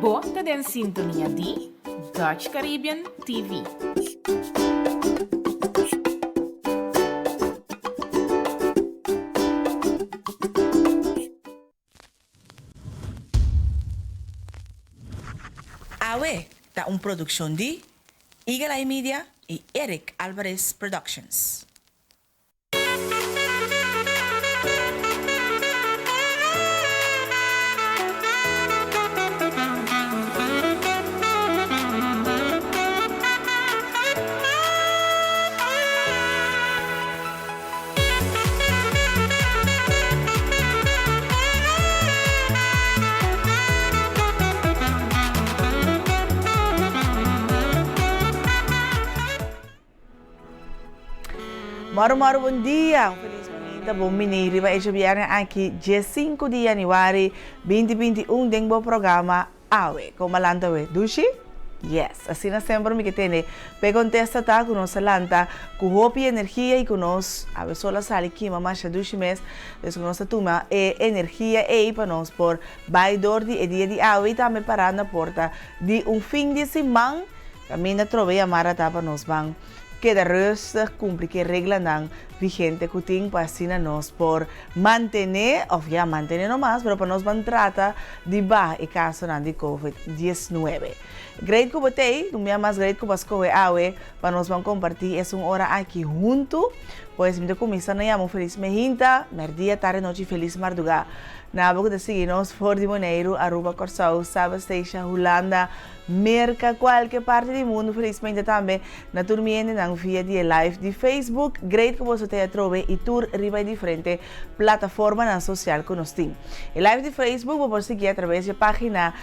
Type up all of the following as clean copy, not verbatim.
Bo ta den sintonia di Dutch Caribbean TV. Awe ta un produccion di Eagle Eye Media y Eric Alvarez Productions. Moro moro bon dia, un feliz bonita bon bini riba e djobièrnè aki dje sinku di yanüari binti binti un den bo programa Awe. Kon bo a lanta awe? Dushi? Yes, asina semper mi ke tende. P'e kontesta ta ku nos a lanta ku hopi energia i ku nos awe sol a sali kima masha dushi mes, dus ku nos ta tuma e energia ei pa nos por bai dor di e dia di awe i tambe pará na porta di un fin di siman. Kaminda trobe yamada ta pa nos ban keda rustig, kumpli ku e reglanan vigente ku tin pa asina nos por mantené, òf ya mantené no mas, pero pa nos ban trata di baha e kasonan di covid diesnuebe. Great ku bo t'ei, un bia mas great ku bo a skohe awe pa nos ban kompartí esun ora aki huntu. Pues mi ta kuminsá na yama un felis mehinta, mèrdia, tardi, nochi, felis mardugá na abo ku ta sigui nos for di Boneiru, Aruba, Kòrsou, Saba, Statia, Hulanda, Merka, kualke parti di mundu felismente tambe na tur mi hendenan via di e live di Facebook. Great ku boso ta atrobe i tur riba e diferente plataformanan sosial ku nos tin. E live di Facebook bo por sigui atraves di e pagina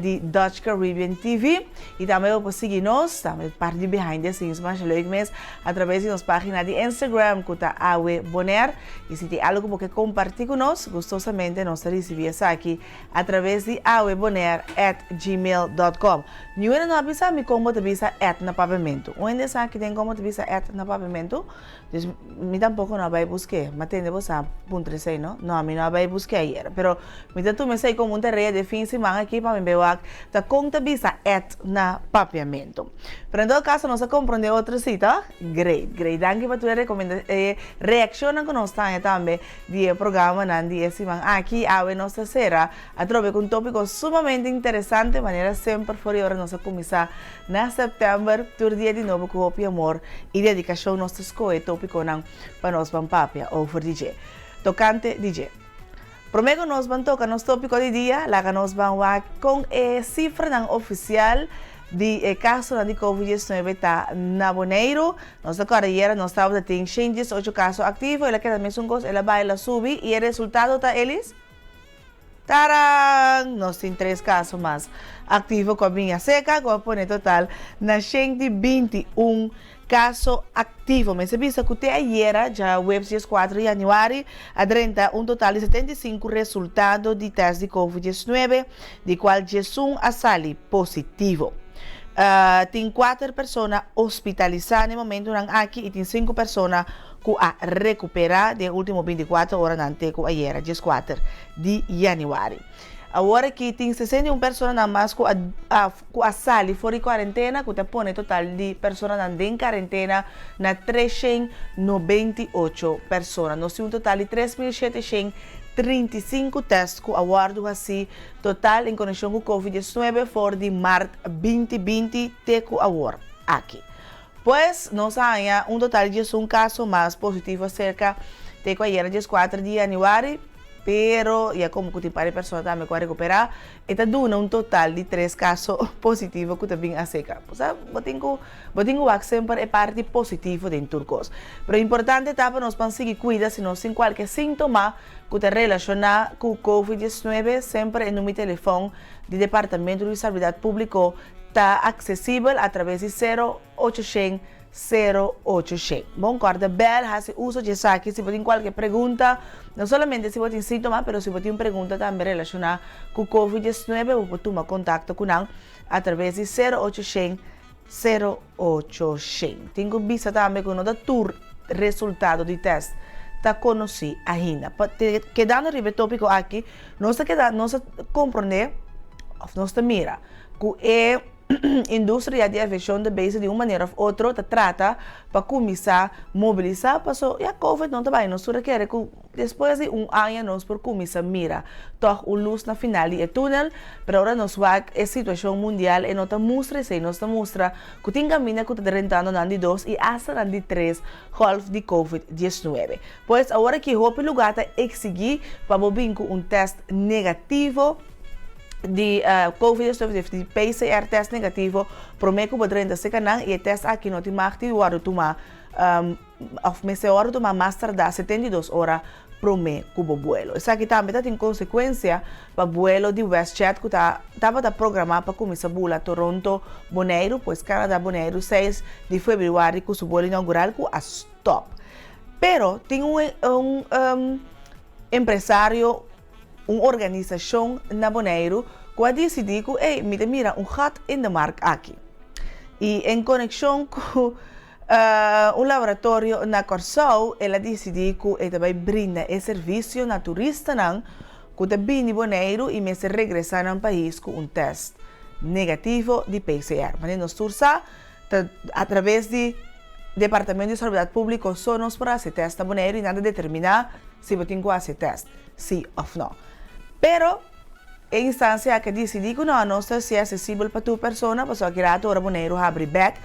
di Dutch Caribbean TV i tambe bo por sigui nos, tambe parti di behind the scenes masha leuk mes, atraves di nos pagina di Instagram ku ta Awe Bonaire. I si tin algu ku bo ke komparti ku nos, gustosamente nos ta risibi esaki. A traves di awebonair at gmail dot com. Niun hende no a bisa mi kon bo ta bisa at na papiamentu. Un hende sa ki den kon bo ta bisa at na papiamentu? Dus mi tampoko no a bai busk'é. Mi a tende bo sa puntra esei no. No, mi no a bai busk'é ayera. Pero mi ta tuma esei komo un tarea di e fin siman aki pa mi bai wak ta kon ta bisa at na papiamentu. Pero en todo kaso nos a komprondé otro si, tòg? Great, great. Danki pa tur e rekomenda e reakshonnan ku nos ta haña tambe. Di e programanan di e siman aki, awe nos ta sera atrobe ku un topiko sumamente interesante, manera semper for di ora nos a kuminsá na sèptèmber. Tur dia di nobo ku hopi amor i dedikashon nos ta skohe topikonan pa nos ban papia over di dje, tokante di dje. Promé ku nos ban toka nos topiko di dia, laga nos ban wak kon e sifranan ofisial di e kasonan di covid diesnuebe ta na Boneiru. Nos ta kòrda ayera nos tabata tin shen diesocho kaso aktivo, el a keda mesun kos, el a bai, el a subi i e resultado ta Elis? Taran! Nos tin tres kaso mas aktivo ku a bin aseka ku a pone total na shen di binti un kaso aktivo. Mester bisa ku te ayera, djaweps dieskuater di yanüari, a drenta un total di 75 resultado di tèst di covid diesnuebe, di kual diesun a sali positivo. Tin kuater persona hospitalisá na e momentunan aki i tin sinku persona ku a rekuperá den e último binti kuater oranan te ku ayera, dieskuater di yanüari. Awor aki tin 61 personanan mas ku a ku a sali for di kuarentena ku ta pone total di personanan den karentena na 398 persona. Nos tin un total di 3735 tèst ku a wòrdu hasí total en konekshon ku covid 19 for di mart 2020 te ku awor aki. Pues nos a haña un total di 11 kaso mas positivo aserka te ku ayera 14 di yanüari, pero ya komo ku tin par di persona tambe ku a rekuperá, E ta duna un total di tres kaso positivo ku ta bin aseka. Bo sa, bo tin ku bo tin ku wak semper e parti positivo den tur kos. Pero importante ta pa nos pan sigui kuida si nos tin kualke síntoma ku ta relashoná ku covid 19, semper e number di telefòn di Departamento di Salubridad Públiko ta aksesibel atraves di sero ocho shen Sero ocho shen. Bon kòrda bèl, hasi uso dje esaki si bo tin kualke pregunta, no solamente si bo tin síntoma, pero si bo tin un pregunta tambe relashoná ku covid 19 bo por tuma kontakto ku nan atraves di sero ocho shen, sero ocho shen. Tin ku bisa tambe ku no ta tur resultado di tèst ta konosí ainda. Pa te kedando riba e tópiko aki, nos ta keda, nos ta komprondé. òf nos ta mira ku e industria di aviashon ta bezig di un manera òf otro ta trata pa kuminsá mobilisá paso ya covid no ta bai. Nos tur a kere ku despues di un aña nos por kuminsá mira tòg un lus na final di e túnel, pero ora nos wak e situashon mundial e no ta mustra esei, nos ta mustra ku tin kaminda ku ta drentando nan di dos i asta nan di tres gòlf di covid 19. Pues awor aki hopi lugá ta eksigí pa bo bin ku un tèst negativo di covid 19, di PCR tèst negativo promé ku bo drenta serka nan i e tèst aki no tin mag di wòrdu tumá òf mester wòrdu tumá mas tardá 72 ora promé ku bo buelo. Esaki tambe ta tin konsekuensia pa buelo di WestJet ku ta tabata programá pa kuminsá bula Toronto, Boneiru, pues Canada, Boneiru 6 di febrüari ku su buelo inaugural ku a stòp. Pero tin un un empresario, un organisashon na Boneiru ku a disidí ku ey mi ta mira un gat in de mark aki. I en konekshon ku un laboratorio na Kòrsou el a disidí ku e ta bai brinda e servisio na turistanan ku ta bini Boneiru i mester regresá nan pais ku un tèst negativo di PCR. Manera nos tur sa, ta atraves di Departamento di Salubridat Públiko so nos por hasi tèst na Boneiru i nan ta determiná si bo tin ku hasi tèst, sí òf nò. Pero e instansia aki a disidí ku nò, nos ta hasié asesibel pa tur persona pasobra ki rato ora Boneiru habri bèk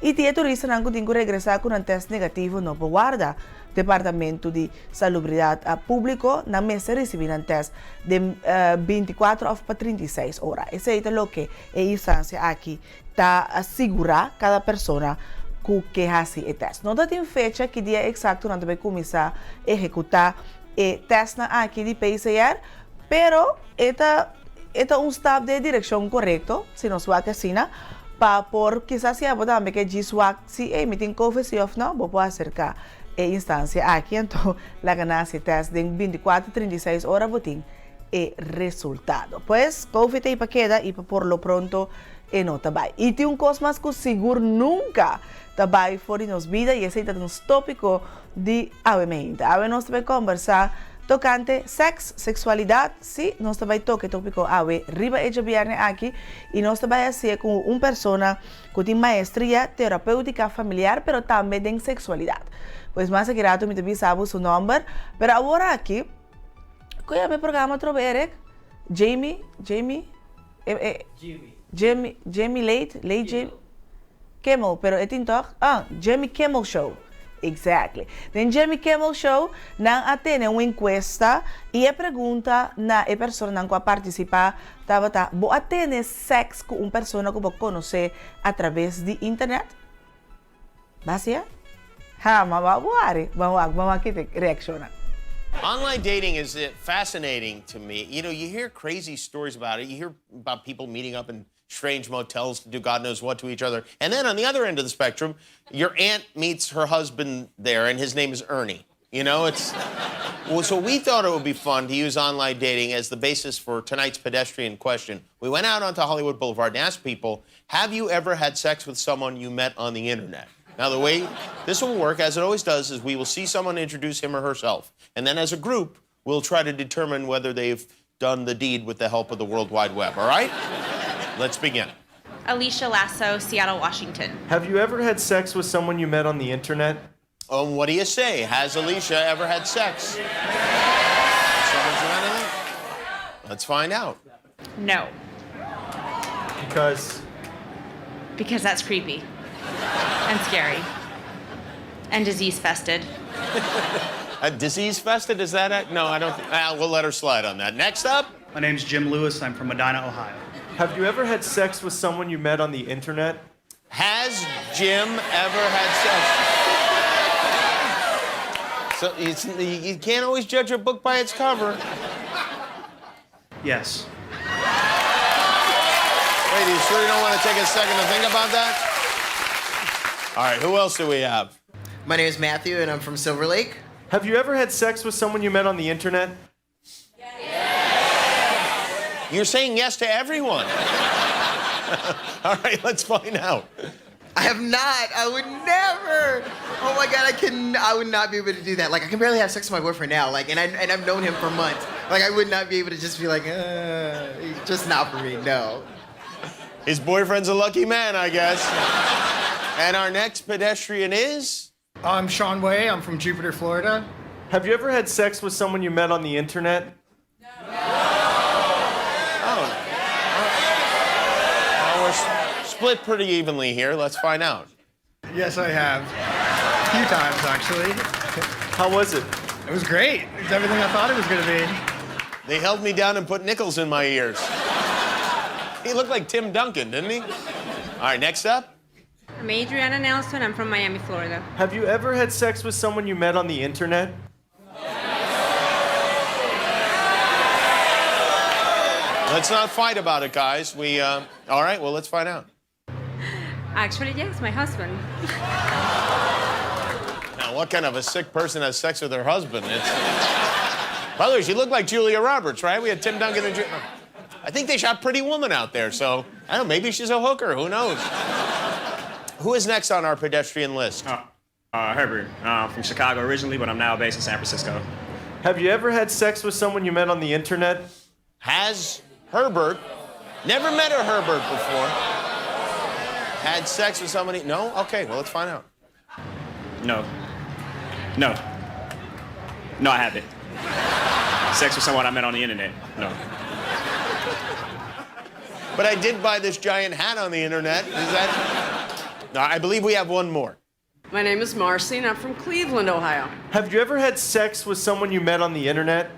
i tin e turistanan ku tin ku regresá ku nan tèst negativo no por warda Departamento di Salubridat Públiko, nan mester risibí nan tèst den 24 òf pa 36 ora. Esei ta loke e instansia aki ta sigurá kada persona ku ke hasi e tèst. No ta tin fecha ki dia eksakto nan ta bai kuminsá ehekutá e tèstnan aki di PCR, pero e ta e ta un stap den e direkshon korekto, si nos wak asina, pa por kisas si abo tambe ke djis wak si ey mi tin covid si òf no, bo por aserká e instansia aki anto laga nan hasi e tèst den 24, 36 ora bo tin e resultado. Pues covid ei pa keda i pa por lo pronto e no ta bai. I tin un kos mas ku sigur nunka ta bai for di nos bida i esei ta nos tópiko di awe meinta. Awe nos ta bai kòmbersá tokante sèks, seksualidat. Sí, nos ta bai toka e tópiko awe riba e djabièrnè aki i nos ta bai hasié ku un persona ku tin maestria terapéutika familiar pero tambe den seksualidat. Pues mas aki ratu mi ta bisa bo su nòmber, pero awor aki. Ku yama e programa atrobe Eric? Jamie, Jamie, e e Jimmy. Jimmy, Jimmy Late, Late Jimmy, Kimmel, pero e tin tòg? Ah, Jimmy Kimmel Show. Exactly. Den Jimmy Kimmel Show nan a tene un enkuesta i e pregunta na e personanan ku a partisipá tabata, Bo a tene sèks ku un persona ku bo konosé atraves di internet? Basia? Ha, ma bo a wari. Ban wak, ban wak kiko e reakshonnan. Online dating is fascinating to me. You know, you hear crazy stories about it. You hear about people meeting up in strange motels to do God knows what to each other. And then on the other end of the spectrum, your aunt meets her husband there, and his name is Ernie. You know, it's. Well, so we thought it would be fun to use online dating as the basis for tonight's pedestrian question. We went out onto Hollywood Boulevard and asked people, have you ever had sex with someone you met on the internet? Now, the way this will work, as it always does, is we will see someone introduce him or herself. And then as a group, we'll try to determine whether they've done the deed with the help of the World Wide Web, all right? Let's begin. Alicia Lasso, Seattle, Washington. Have you ever had sex with someone you met on the internet? What do you say? Has Alicia ever had sex? Someone's met on the- Let's find out. No, Because because that's creepy and scary and disease fested. A disease fested? Is that it? No, I don't. We'll let her slide on that. Next up. My name's Jim Lewis. I'm from Medina, Ohio. Have you ever had sex with someone you met on the internet? Has Jim ever had sex? So it's, you can't always judge a book by its cover. Yes. Wait, you sure you don't want to take a second to think about that? All right, who else do we have? My name is Matthew, and I'm from Silver Lake. Have you ever had sex with someone you met on the internet? Yes. You're saying yes to everyone. All right, let's find out. I have not. I would never. Oh my God, I can. I would not be able to do that. I can barely have sex with my boyfriend now. And I've known him for months. Like, I would not be able to just be like, uh, just not for me, no. His boyfriend's a lucky man, I guess. And our next pedestrian is. I'm Sean Way. I'm from Jupiter, Florida. Have you ever had sex with someone you met on the internet? Oh. Well, we're split pretty evenly here. Let's find out. Yes, I have. A few times, actually. How was it? It was great. It was everything I thought it was going to be. They held me down and put nickels in my ears. He looked like Tim Duncan, didn't he? All right, next up. I'm Adriana Nelson. I'm from Miami, Florida. Have you ever had sex with someone you met on the internet? Let's not fight about it, guys. We, all right, well, let's find out. Actually, yes, my husband. Now, what kind of a sick person has sex with her husband? It's... By the way, she looked like Julia Roberts, right? We had Tim Duncan and I think they shot Pretty Woman out there, so I don't know, maybe she's a hooker. Who knows? Who is next on our pedestrian list? Herbert, from Chicago originally, but I'm now based in San Francisco. Have you ever had sex with someone you met on the internet? Has Herbert, never met a Herbert before, had sex with somebody? No? Okay, well, let's find out. No. No. No, I haven't. Sex with someone I met on the internet. No. But I did buy this giant hat on the internet. Is that. No, I believe we have one more. My name is Marcy, and I'm from Cleveland, Ohio. Have you ever had sex with someone you met on the internet?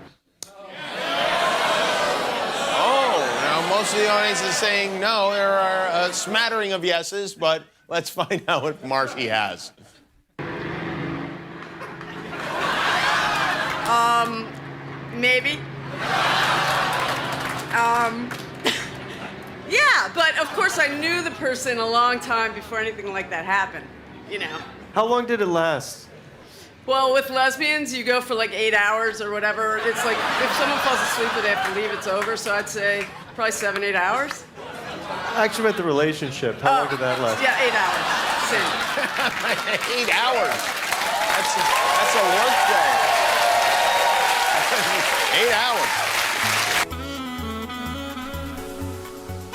Oh, now most of the audience is saying no. There are a smattering of yeses, but let's find out what Marcy has. Maybe. Yeah, but of course I knew the person a long time before anything like that happened, you know. How long did it last? Well, with lesbians, you go for like 8 hours or whatever. It's like if someone falls asleep or they have to leave, it's over. So I'd say probably 7, 8 hours. I actually meant the relationship. How long did that last? Yeah, 8 hours. Same. 8 hours. That's a work day. 8 hours.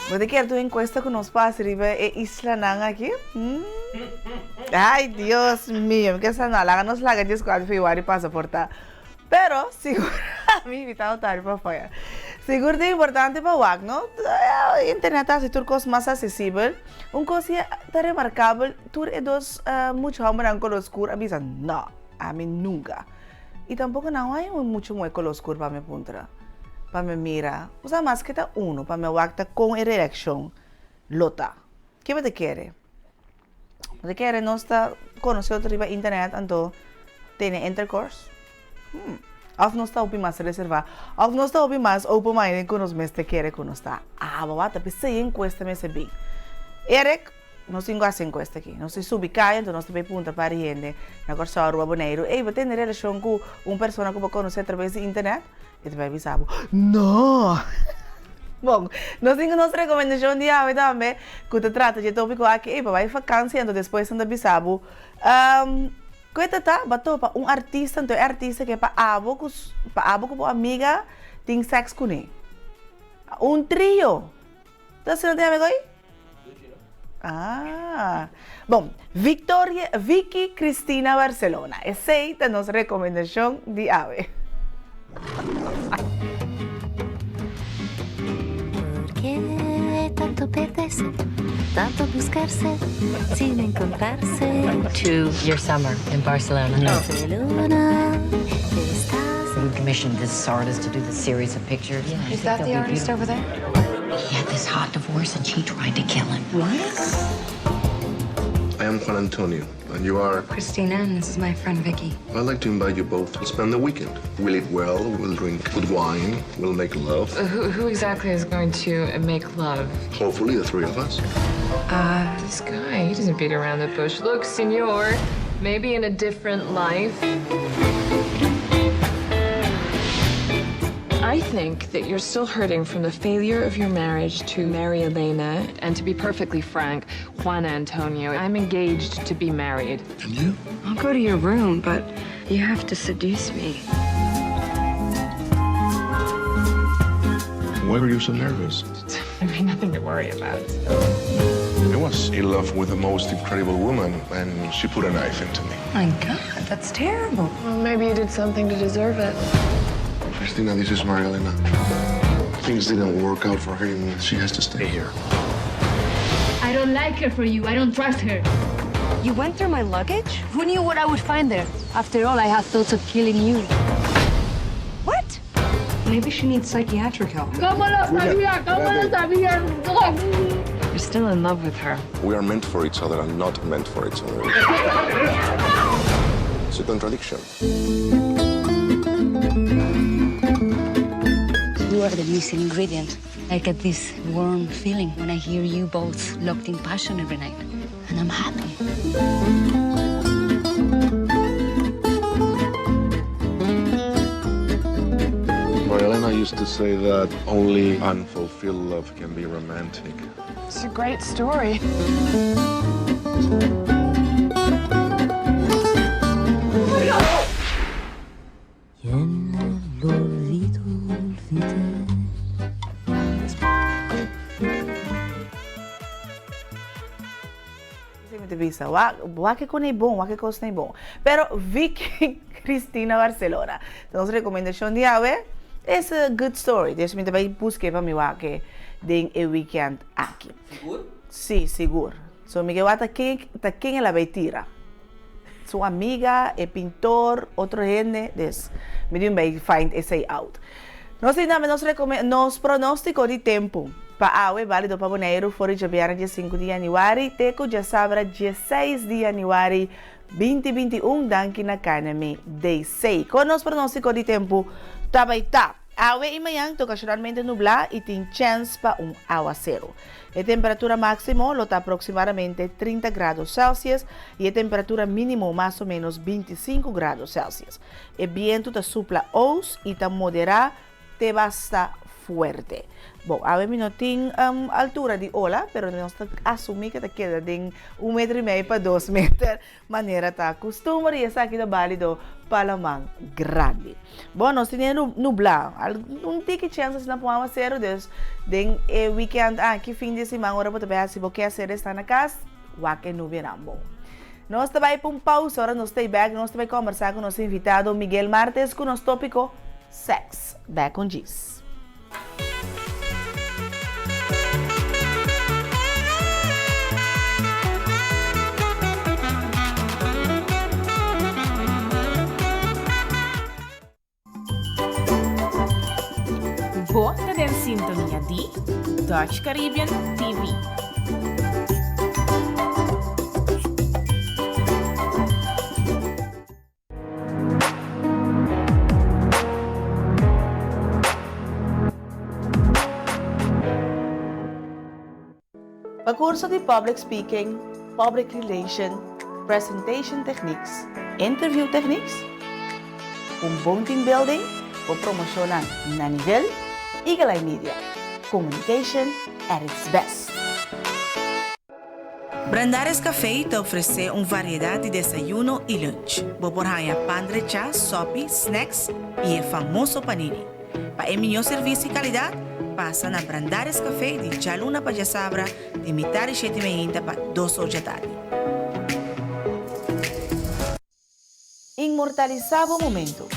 Bo kier un enkuesta ku nos pasa riba e islanan aki? Ai, Dios mio, ku esei no, laga nos laga 14 di febrüari pasa por ta. Pero, sigur, mi invitado ta pa faya. Sigur ta importante pa wak, no? Internet ta tur kos mas aksesibel. Un kos ta remarkabel, tur e dos mucha hòmbernan koló skur a bisa, no, ami nunka. I tampoko no tin mucha muhé koló skur pa mi puntra. Pa mi mira. Osea, mas ku ta uno, pa mi wak ta kon e reakshon lo ta. Kiko bo ta kere? Bo ta kere nos ta konosé otro riba internet, anto tene intercourse? Òf nos ta mas reservá. Òf nos ta mas open minded ku nos mes ta kere ku nos ta. Ah, babá, ta p'esei enkuesta mester bin. Eric, nos tin enkuesta aki. Nos a subi kaya, anto nos ta puntra pa hende na Kòrsou, Aruba, Boneiru. Ei, bo tin relashon ku un persona ku bo konosé atraves di internet? I ta bai bisa bo, no! Bon, nos tin nos rekomendashon di awe tambe, ku ta trata di tópiko aki, ei, pa bai vakantie, anto despues nan ta bisa bo, kuenta ta, b'a topa un artista, anto e artista ke pa abo, pa abo ku bo amiga, tin seks kuné. Un trio. Ta asina tin amigo ei? Ah. Bon, Victoria, Vicky Cristina Barcelona. Esei ta nos rekomendashon di awe. ¿Por qué tanto perderse, tanto buscarse sin encontrarse? To your summer in Barcelona. Barcelona, estás We commissioned this artist to do this series of pictures. Yeah, Is that the artist over there? He had this hot divorce and she tried to kill him. What? I am Juan Antonio, and you are? Christina, and this is my friend Vicky. I'd like to invite you both to spend the weekend. We'll eat well, we'll drink good wine, we'll make love. Who exactly is going to make love? Hopefully, the three of us. This guy, he doesn't beat around the bush. Look, señor, maybe in a different life. I think that you're still hurting from the failure of your marriage to Mary Elena. And to be perfectly frank, Juan Antonio, I'm engaged to be married. And you? I'll go to your room, but you have to seduce me. Why are you so nervous? There'd be nothing to worry about. I was in love with the most incredible woman, and she put a knife into me. My God, that's terrible. Well, maybe you did something to deserve it. Christina, this is Maria Elena. Things didn't work out for her, and she has to stay here. I don't like her for you. I don't trust her. You went through my luggage? Who knew what I would find there? After all, I had thoughts of killing you. What? Maybe she needs psychiatric help. ¿Cómo lo sabía? ¿Cómo lo sabía? You're still in love with her. We are meant for each other and not meant for each other. It's a contradiction. You are the missing ingredient. I get this warm feeling when I hear you both locked in passion every night. And I'm happy. Maria used to say that only unfulfilled love can be romantic. It's a great story. Mi ta bisa, wak, wak e kon ei bon, wak e kos nei bon. Pero Vicky Cristina Barcelona, ta nos rekomendashon di awe, es a good story. Dus mi ta bai busk'e pa mi wak e den e weekend aki. Sigur? Si, sigur. So mi ke wak ta ken, ta ken el a bai tira. Su amiga, e pintor, otro hende, dus mi tin bai find esei out. Nos tin tambe nos recome nos pronostico di tempu pa awe balido pa Boneiru for di djabièrnè dia sinku di yanüari te ku djasabra dieseis di yanüari binti 21 danki na KNMI DC. Kon nos pronostico di tempu ta bai ta? Awe i mañan ta okashonalmente nublá i tin chèns pa un awaseru. E temperatura máksimo lo ta aproksimadamente 30 grado Celsius i e temperatura mínimo mas o ménos 25 grado Celsius. E bientu ta supla ous i ta moderá te basta fuerte. Bon, awe mi no tin altura di ola, pero nos ta asumí ku ta keda den un meter i mei pa dos meter, manera ta kustumber i esaki ta bálido pa laman grandi. Bon, nos tin e nublá, un tiki chèns asina pa un awaseru, dus den e wikènt aki, fin di siman, ora bo ta bai hasi bo keaser esta na kas, wak e nubianan bon. Nos ta bai pa un pausa, ora nos ta bek nos ta bai kombersá ku nos invitado Miguel Martes ku nos tópiko Sèks. Bek un djis. Bo ta den sintonia di Dutch Caribbean TV. Pa curso di Public Speaking, Public Relation, Presentation Techniques, Interview Techniques, un bon team building por promociona na nivel, Eagle Eye Media, communication at its best. Brandaris Café ta ofresé un variedat di desayuno i lunch. Bo por haña pan drechá, sòpi, snacks i e famoso panini. Pa e mihó servisio i kalidat, pasa na Brandaris Café di djaluna pa djasabra di mitar di shete meinta pa dos or djatardi. Inmortalisá bo momentu,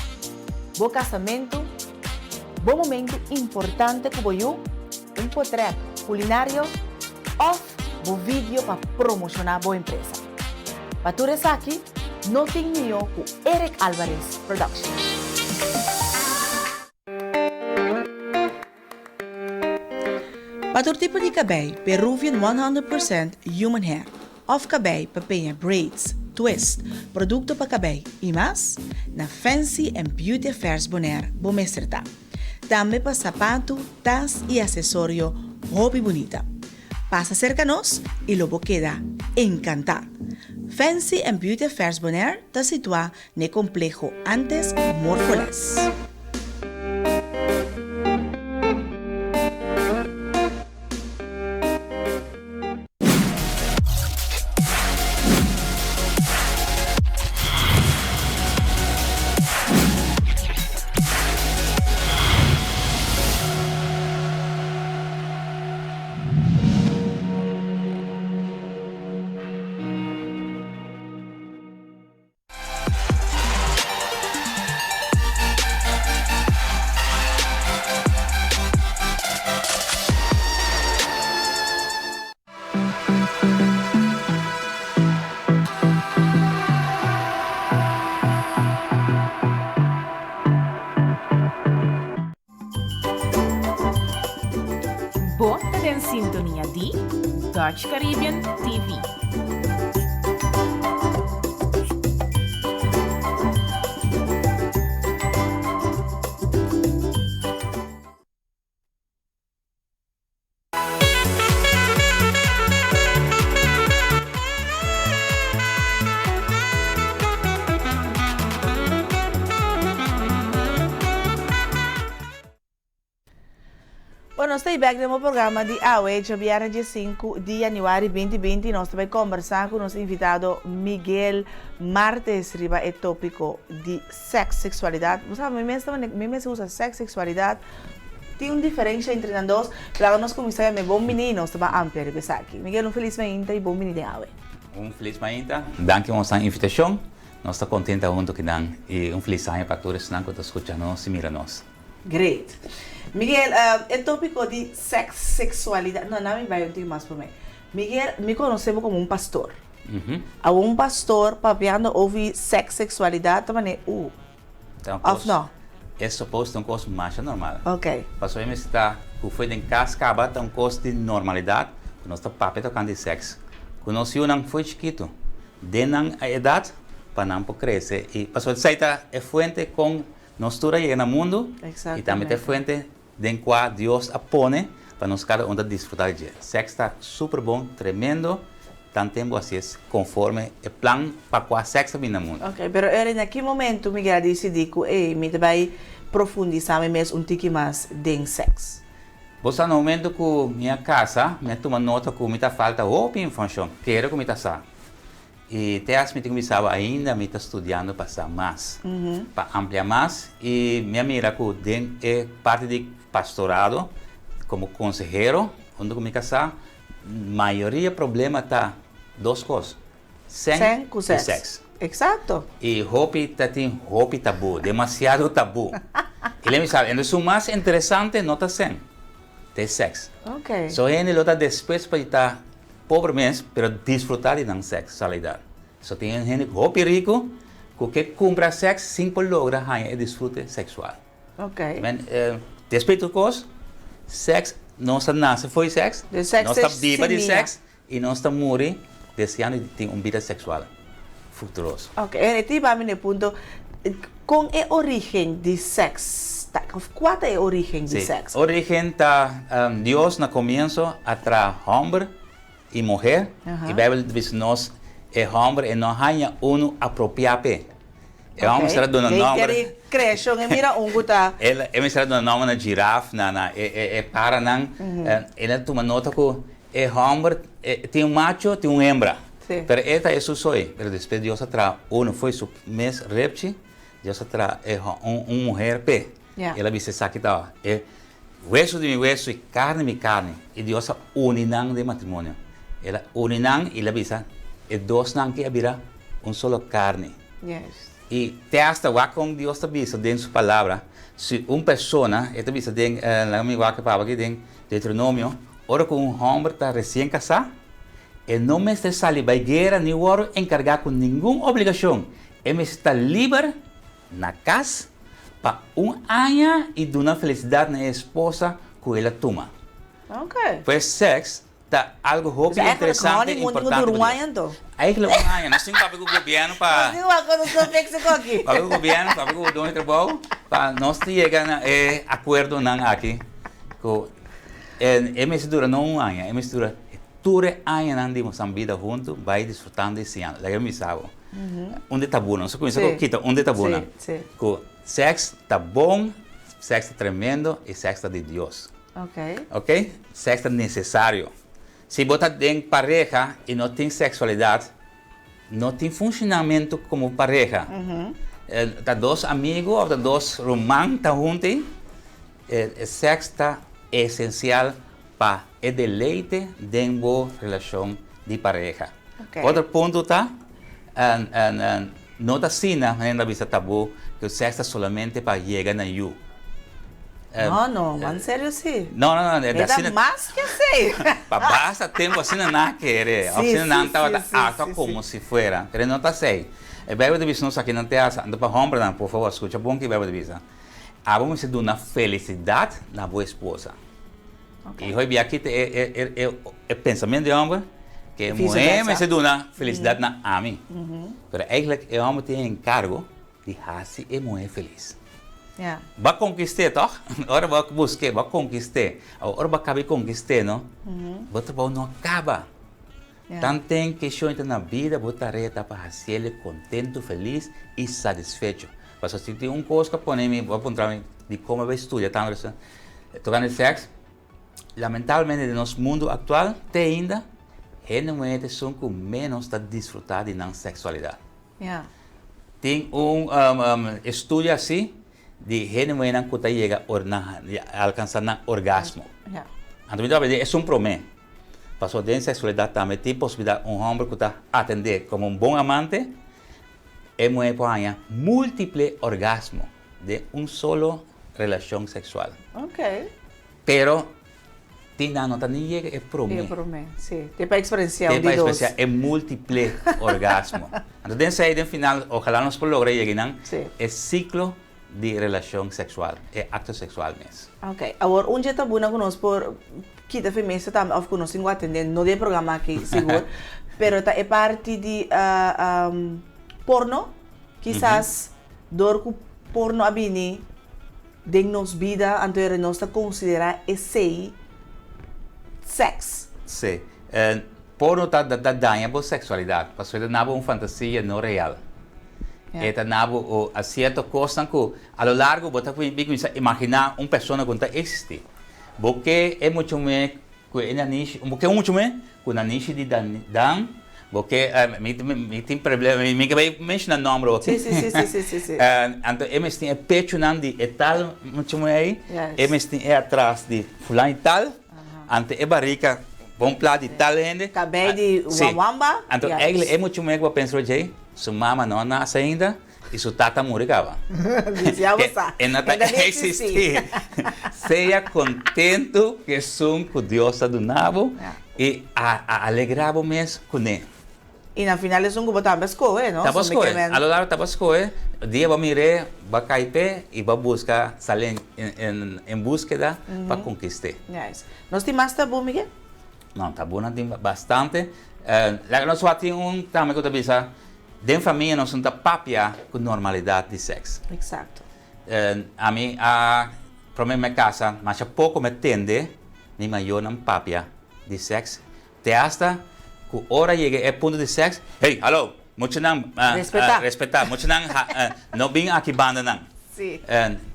bo kasamentu, bo momentu importante ku bo yu, un potrèt kulinario òf bo video pa promoshoná bo empresa. Pa tur esaki, no tin mihó ku Eric Alvarez Production. Pa tur tipo di kabei, Peruvian 100% Human Hair òf kabei pa peña braids, twist, produkto pa kabei i mas, na Fancy and Beauty Affairs Bonaire bo mester ta. Tambe pa sapatu, tas i asesorio hopi bunita. Pasa serka nos i lo bo keda enkantá! Fancy and Beauty Affairs Bonaire ta situá N'e kompleho antes Morfoles. Bo ta den sintonia di Dutch Caribbean TV. Bueno, nos ta bek den bo programa di awe, djabièrnè dje sinku di yanüari binti binti. Nos ta bai kombersá ku nos invitado Miguel Martes riba e tópiko di sèks, seksualidat. Bo sa, mi mes ta mane, mi mes usa sèks, seksualidat. Tin un diferensha entre nan dos. Laga nos kuminsá yam'é bon biní i nos ta bai amplia riba esaki. Miguel, un felis mainta i bon biní den awe. Un felis mainta. Danki pa nos invitashon. Nos ta kontenta huntu kinan i un felis aña pa tur esnan ku ta skucha nos i mira nos. Great. Miguel, e topico di sex, sexualidad, no, na mi bay un tiki mas prome. Miguel, mi conoce bo como un pastor. Awor un pastor papiando over sex, sexualidad ta mane uh. Of no? E suppose ta un cos masha normal. Ok. Pasobra e mester ta cu fo'i den cas caba ta un cos di normalidad cu nos ta papia tocante di sex cu nos yunan fo'i chikito den nan edad pa nan por crece y pasobra esey ta e fuente con Nos tur a yega na mundu i tambe ta e fuente den kua Dios a pone pa nos kada un ta disfrutá di dje. Sèks ta super bon, tremendo, tan tempu hasi es konforme e plan pa kua sèks a bini na mundu. Ok, pero Erwin, na ki momentu Miguel a disidí ku ey, mi ta bai profundisá mi mes un tiki mas den sèks? Bo sa na momentu ku mi a kasa, mi a tuma nota ku mi ta falta hopi informashon, kere ku mi ta sa. I te as mi tin ku bisa bo ainda mi ta studiando pa sa mas, pa amplia mas i mi a mira ku den e parti di pastorado komo konsehero huntu ku mi kasá mayoria problema ta dos kos, sèn ku i sèks. Eksakto. I hopi ta tin hopi tabú, demasiado tabú. I lei mi sa, entonces su mas interesante no ta sèn, ta e sèks. So hende lo ta despues pa di ta Pober mes, pero disfruta di nan sexualidad. So tin un hende hopi rico cu ke cumpra sex sin por logra haña e disfrute sexual. Men, despues di tur cos, sex, nos ta nace fo'i sex, nos ta biba di sex y nos ta muri deseando di tin un bida sexual fructuroso. Ok, e ta hiba mi na e punto, Con e origen di sex ta, of cua ta e origen di sex? Sí, origen ta Dios na comienzo a traha homber y muher, y Bijbel ta bisa nos e homber e no haña uno apropia p'e. E homber mester a duna nomber. Dei keri creacion e mira un cu ta. E mester a duna nomber na giraf, na na e paranan. El a tuma nota cu e homber tin un macho, tin un hembra. Pero e ta esun soy. Pero despues Dios a traha uno fo'i su mes repchi, Dios a traha e un muher p'e. El a bisa esaki ta e hueso di mi hueso i karni di mi karni. I Dios a uni nan den matrimonio. El a uni nan i el a bisa e dosnan aki a bira un solo karni. I te asta wak kon Dios ta bisa den su palabra, si un persona, e ta bisa den, laga mi wak e palabra aki den Deuteronomio, ora ku un hòmber ta resien kasá, E no mester sali bai guera ni wòrdu enkargá ku ningun obligashon. E mester ta liber na kas pa un aña i duna felisidat na e esposa ku el a tuma. Pues sèks ta algu hopi interesante i importante pa Dios. Eigenlijk un aña. Nos tin ku papia ku gobièrnu pa papia ku gobièrnu, papia ku doño di trabou pa nos yega na e akuerdonan aki ku e mester dura no un aña, e mester dura Tur e añanan di bosan bida huntu, bai disfrutando i siñando. Laga mi bisa bo, un di tabunan, nos a kuminsá ku kita un di tabunan, ku sèks ta bon, sèks ta tremendo i sèks ta di Dios. Ok? Sèks ta nesesario. Si bo ta den pareha i no tin seksualidat, no tin funshonamentu komo pareha. Ta dos amigu òf ta dos ruman ta huntu ei, e sèks ta esensial pa e deleite den bo relashon di pareha. Otro punto ta, no ta asina, manera nan ta bisa tabú, ku sèks ta solamente pa yega na yu. No, no, man serio si. No, no, no, e ta mas ke esei. Pa basta tempu asina nan a kere, òf asina nan tabata aktua komo si fuera, pero no ta asei. E Beibel ta bisa nos aki nan te hasa, anto pa hòmbernan, por fabor, skucha bon ke e Beibel ta bisa, Abo mester duna felisidat na bo esposa. I hopi bia kita e pensamentu di e hòmber ku e muhé mester duna felisidat na ami. Pero eigentlik e hòmber tin e enkargo di hasi e muhé felis. Bo a konkist'é tòg? Ora bo a busk'é, bo a konkist'é. Awor ora bo a kaba di konkist'é no, bo trabou no a kaba. Tanten ke shon ta na bida bo tarea ta pa hasiel kontentu, felis i satisfecho. Pasobra si tin un kos ku a pone mi, bo a puntra mi dikon mi a bai studia tantu esei tokante sèks, lamentablemente den nos mundu aktual te ainda hende muhé ta esun ku ménos ta disfrutá di nan seksualidat. Tin un estudio hasi di hende muhénan ku ta yega ora nan alkansá nan orgasmo. Anto mi ta papia di esun promé. Pasobra den seksualidat tambe tin posibilidat un hòmber ku ta atendé komo un bon amante, e muhé por haña múltiple orgasmo den un solo relashon seksual. Pero tin nan no ta ni yega e promé. E promé, sí. Te pa eksperensiá un di dos. Te pa eksperensiá e múltiple orgasmo. Anto den esei, den final, ojalá nos por logra yega einan e siklo di relashon seksual, e akto seksual mes. Ok. Awor, un dje tabuna ku nos por kita fe mesa tambe òf ku nos tin ku atendé, no den e programa aki sigur, pero ta e parti di porno. Kisas dor ku porno a bini den nos bida, anto ora nos ta konsiderá esei sèks. Sí. Porno ta daña bo seksualidat, pasobra e ta na bo un fantasia no real. E ta na bo sierto kosnan ku a lo largo bo ta bin kuminsá imaginá un persona ku no ta eksistí. Bo ke e mucha muhé ku e nanishi, bo ke un mucha muhé ku nanishi di Dan, bo ke, mi tin problema, mi ke bai menshoná nòmber oki. Anto e mes tin e pechunan di e tal mucha muhé ei, e mes tin e atras di fulano i tal. Anto e barika bon pla di tal hende. Kabei di wawamba. Anto eigenlijk e muchu muhé ku bo pensa lo djei, su mama no a nase ainda i su tata a muri kaba. Ya bo sa. E no ta eksistí. Sea kontentu ku esun ku Dios a duna bo i a alegrá bo mes kuné. I na final esun ku bo tambe a skohe, no? Ta bo skohe. A lo largo ta bo skohe. Dia bo mir'é, bo a kai p'e i bo a buska sali en búskeda pa konkist'é. Nice. Nos tin mas tabú, Miguel? No, tabúnan tin bastante. Laga nos wak tin un tambe ku ta bisa, den famia nos no ta papia ku normalidat di sèks. Eksakto. Ami a promé mi a kasa, masha poko mi a tende mi mayornan papia di sèks. Te hasta cu ora yega e punto di sex, hey, hallo, muchanan, Respetá. respetá, muchanan no bin aki banda nan. Sí.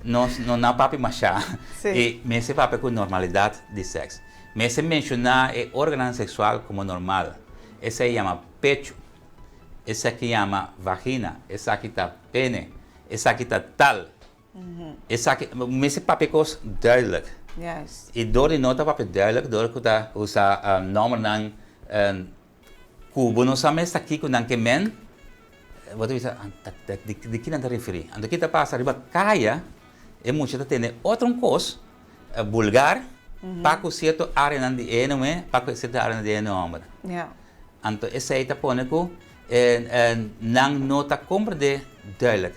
Nos no na papia mashá. Sí. Y mester papia cu normalidad di sex. Mester menciona e organonan sexual como normal. Esey yama pecho, esaki yama vagina, esaki ta pene, esaki ta tal. Esaki, mester papia kos duidelijk. Yes. I dor di no ta papia duidelijk, dor ku ta usa nòmbernan ku bo no sa mes ta kiko nan ke men, bo ta bisa, di ki nan ta referí? Anto ki ta pasa riba kaya, e mucha ta tende otro un kos bulgar pa ku sierto áreanan di e muhé, pa ku sierto áreanan di e hòmber. Anto esei ta pone ku nan no ta komprendé duidelijk.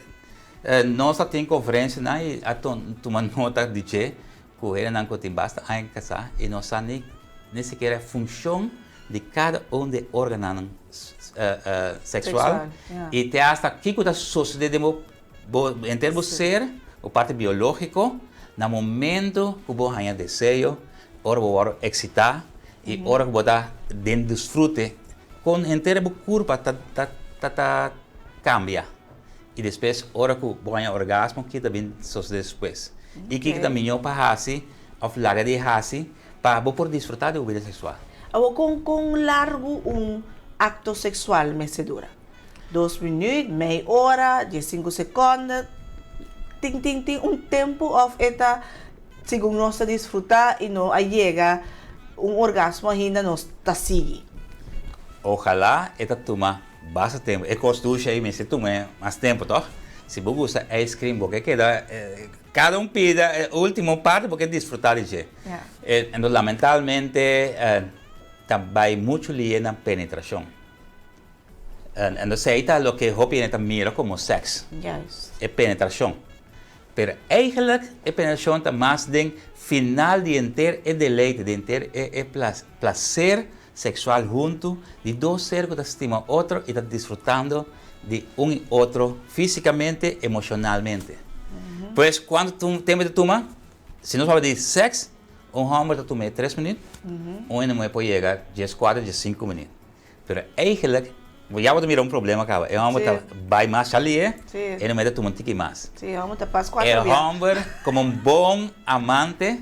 Nos a tin konferensianan i a tuma nota di dje ku hendenan ku tin basta aña kasá i no sa ni ni sikiera funshon di kada un di e órganonan seksual i te asta kiko ta sosodé den bo bo henter bo ser, bo parti biológiko na momento ku bo haña deseo, ora bo wòrdu eksitá i ora ku bo ta den disfrute kon henter bo kurpa ta ta ta kambia. I despues ora ku bo haña orgasmo ki ta bin sosodé despues? I kiko ta mihó pa hasi òf laga di hasi pa bo por disfrutá di bo bida seksual? Awor kon kon largu un akto seksual mester dura? Dos minüt, mei ora, diesinku sekònde? Tin tin tin un tempu òf e ta segun nos ta disfrutá i no a yega un orgasmo ainda nos ta sigui? Ojalá e ta tuma Basta tempu. E kos dushi ei mester tuma mas tempu, tòg? Si bo gusta ice cream, bo ke keda kada un pida e ultimo parti bo ke disfrutá di dje. Enton lamentablemente ta bai muchu lié na penetrashon. Enton esei ta loke hopi hende ta mira komo sèks, e penetrashon. Pero eigenlijk e penetrashon ta mas den final di henter e deleite, di henter e e placer seksual huntu di dos ser ku ta stima otro i ta disfrutando di un i otro físikamente, emoshonalmente. Pues kuantu tempu ta tuma? Si nos papia di sèks, un hòmber ta tuma e tres minüt, un hende muhé por yega dieskuater, diesinku minüt. Pero eigenlijk, ya bo ta mira un problema kaba. E hòmber ta bai mas sali, e hende muhé ta tuma un tiki mas. Sí, e hòmber ta pas kuater bia. E hòmber komo un bon amante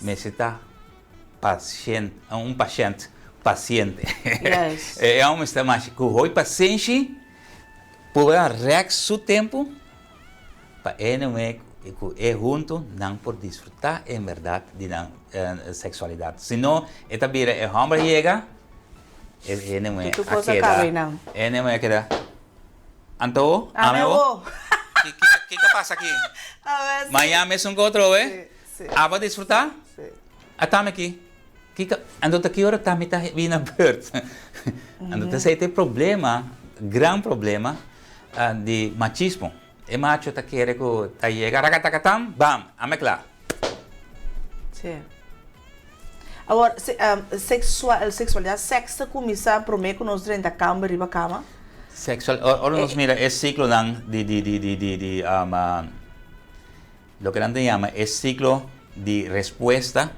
mester ta pashent, un pashent pasiente. E hòmber mester ta masha ku hopi pasenshi por rèk su tempu Pa e hende muhé ku e huntu nan por disfrutá en bèrdat di nan seksualidat. Si no, e ta bira e hòmber a yega, e hende muhé a keda, e hende muhé a keda, Anto, ame bo? Kiko a pasa aki? Mañan mesun ku otro oe? Abo a disfrutá? Atami aki. Kiko, anto ta ki ora ta mi ta bini na beurt? Anto ta esei ta e problema, gran problema di machismo. E macho ta kere ku ta yega rakatakatam, bam, ame kla. Sí. Awor, seksual, seksualidat, sèks ta kuminsá promé ku nos drenta kamber riba kama? Seksual, ora nos mira e siklonan di di di di di di Loke nan ta yama e siklo di respuesta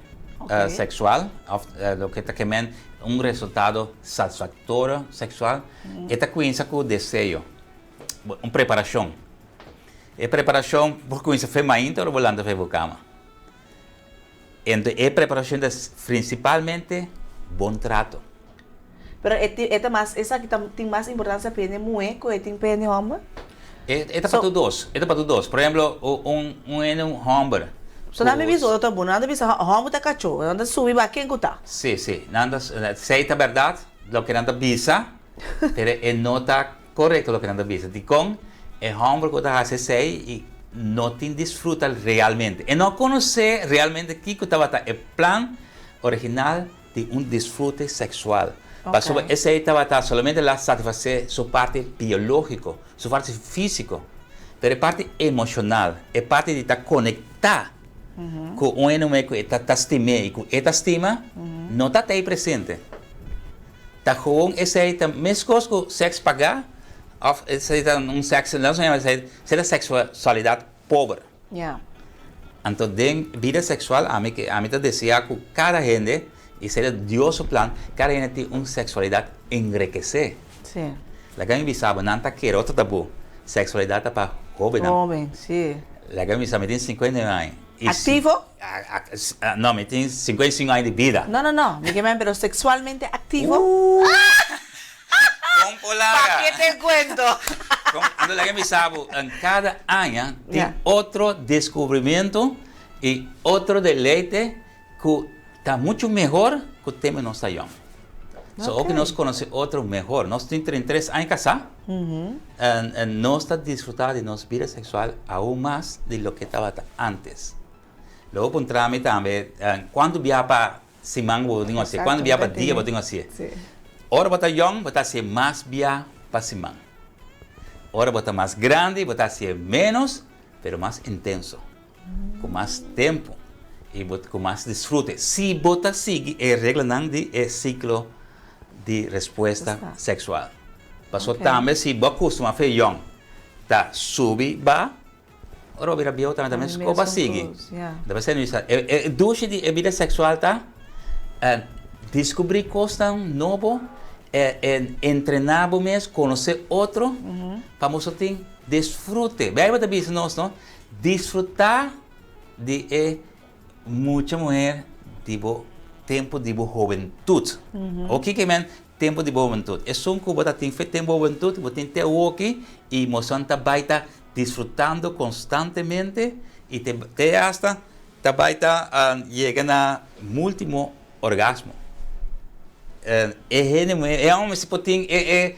seksual òf loke ta kemen un resultado satisfaktorio seksual, e ta kuminsa ku deseo, un preparashon. E preparashon por kuminsa fe mainta ora bo lanta for bo kama. Ento e preparashon ta prinsipalmente bon trato. Pero e tin e ta mas esaki ta tin mas importancia pa hende muhe ku e tin pa hende homber? E e ta pa tur dos, e ta pa tur dos. Por ehemplo, un un hende un homber So nan mi bisa otro ta bon, nan ta bisa homber ta kacho, nan ta subi ba ken ku ta. Si, si, nan ta esei ta bèrdat loke nan ta bisa, pero e no ta korekto loke nan ta bisa. Dikon e homber ku ta hasi esei i no tin disfruta realmente? E no konosé realmente kiko tabata e plan original di un disfrute seksual. Pasobra esei tabata solamente la satisfasé su parti biológiko, su parti físiko, pero e parti emoshonal, e parti di ta konektá ku un hende muhé ku e ta stim'é i ku e ta stima, no ta ta ei presente. Ta gewoon esei ta meskos ku sèks pagá òf esei ta un sèks, nos a yama esei, esei ta seksualidat pober. Anto den bida seksual ami ke ami ta deseá ku kada hende, i esei ta Dios su plan, kada hende tin un seksualidat enrekesé. Laga mi bisa bo, nan ta kere otro tabú, seksualidat ta pa hóbennan. Laga mi bisa, mi tin 59 aña. Aktivo? No, mi tin 55 aña di bida. No, no, no, mi ke men pero seksualmente aktivo? Kon por laga? Pa ke te cuento? Anto laga mi bisa bo, en kada aña tin otro descubrimiento y otro deleite cu ta mucho mehor cu tempo nos ta yong. So oki nos conoce otro mehor. Nos tin 33 aña casa, en nos ta disfruta di nos bida sexual aun mas di loke tabata antes. Lo bo puntra mi tambe, cuanto bia pa Siman bo tin hasié. Kuantu bia pa dia bo tin hasié? Ora bo ta yòn, bo ta hasié mas bia pa siman. Ora bo ta mas grandi, bo ta hasié ménos, pero mas intenso, ku mas tempu i bo ku mas disfrute. Si bo ta sigui e reglanan di e siklo di respuesta seksual. Pasobra tambe si bo a kustumá fe yòn ta subi ba. Ora bo bira bieu tambe ta mes ko bo a sigui. Ta p'esei mi bisa e dushi di e bida seksual ta diskubrí kosnan nobo, entrená bo mes, konosé otro pa boso tin disfrute. Beibel ta bisa nos no, disfrutá di e mucha muher di bo tempu di bo hobentut. Awor kiko e men tempu di bo hobentut? Esun ku bo ta tin fe tempu bo hobentut, bo tin te awoki i moson ta bai ta Disfrutando constantemente y te te hasta ta bay ta yega na multimo orgasmo. E hende muher, e homber si por tin e e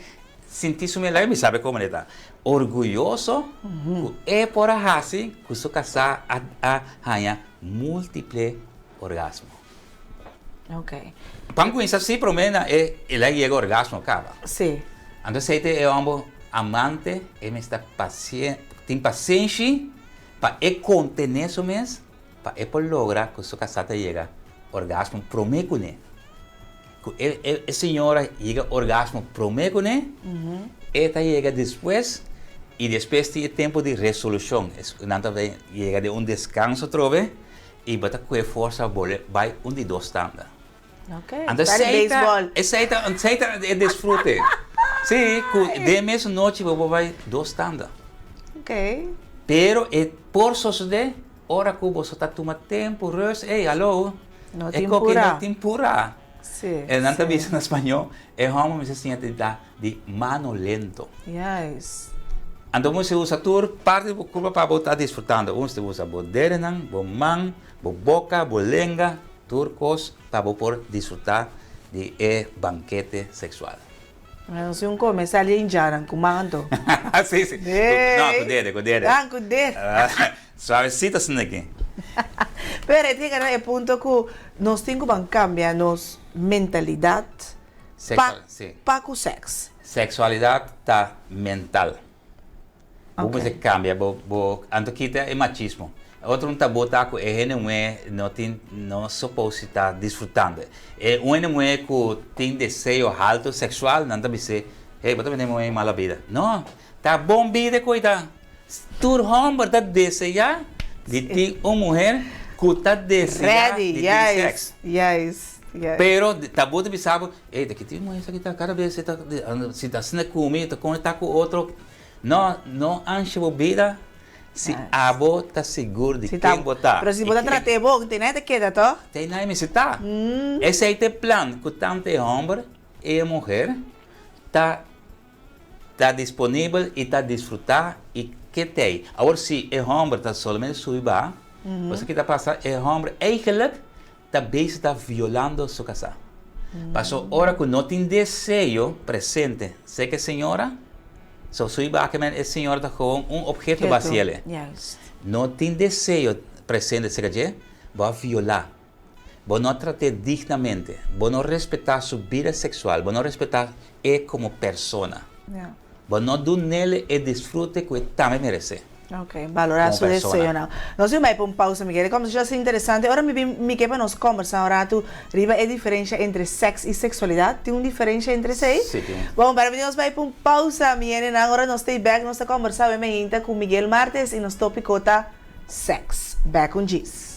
sinti su mes, laga mi sabe como e ta, orguyoso cu e por a haci cu su casá a a haña multiple orgasmo. Pan cuminsa si prome na e el a yega orgasmo caba. Anto esey ta e homber amante, e mester tin pasenshi. Pa e kontené su mes, pa e por logra ku su kasá ta yega orgasmo promé kuné. Ku e e señora yega orgasmo promé kuné, e ta yega despues i despues tin e tempu di resolushon. Nan ta yega den un deskanso atrobe i bo ta kue forsa bolbe bai un di dos tanda. Anto esei ta, esei ta, esei ta e disfrute. Sí, ku den mesun nochi bo por bai dos tanda. Pero e por sosodé ora ku boso ta tuma tempu, rust, ey, haló, e koki no tin purá. E nan ta bisa na spañó, e hòmber mester siña di ta di mano lento. Anto bo mester usa tur parti di bo kurpa pa bo ta disfrutando. Bo mester usa bo dedenan, bo man, bo boka, bo lenga. Tur kos pa bo por disfrutá di e bankete seksual. Nos un kome sali e indjannan ku man anto. Sí, sí. No, ku dede, ku dede. Ah, ku dede. Suavecito asina aki. Pero e ta yega na e punto ku nos tin ku ban kambia nos mentalidat pa pa ku sèks. Seksualidat ta mental. Bo mester cambia bo bo anto kita e machismo. Otro un tabú ta cu e hende muhe no tin no suppose di ta disfrutando. E un hende muhe cu tin deseo halto sexual nan ta bis'é hey bo ta bini muhe mala bida. No, ta bon bida cu e ta. Tur homber ta desea di tin un muher cu ta desea di tin sex. Pero tabú ta bisa bo ey ta kiti muhe esaki ta cada bes e ta si ta asina cu mi ta con e ta cu otro. No, no ansha bo bida si abo ta sigur di ken bo ta. Pero si bo ta trata e bon, te nai ta keda toch? Te nai mester ta. Esei ta e plan ku tantu e hòmber i e muher ta ta disponibel i ta disfrutá i ke t'ei. Awor si e hòmber ta solamente subi baha, bo sa ki ta pasa? E hòmber eigenlik ta bezig ta violando su kasá. Paso ora ku no tin deseo presente serka e señora, so su iba aki men e señora ta gewoon un obheto basiele. No tin deseo presente serka dje, bo a violá. Bo no a trat'é dignamente, bo no respetá su bida seksual, bo no respetá e komo persona. Bo no dun'el e disfrute ku e tambe meresé. Ok, balorá su deseonan. Nos tin bai pa un pausa, Miguel. E kòmbersashon a ser interesante. Ora mi bin, mi ke pa nos kòmbersá un ratu riba e diferensha entre sèks i seksualidat. Tin un diferensha entre esei? Sí, tin. Bon, para mi nos bai pa un pausa, mi hendenan. Ora nos ta bèk, nos ta kòmbersá awe mainta ku Miguel Martes i nos tópiko ta sèks. Bèk un djis.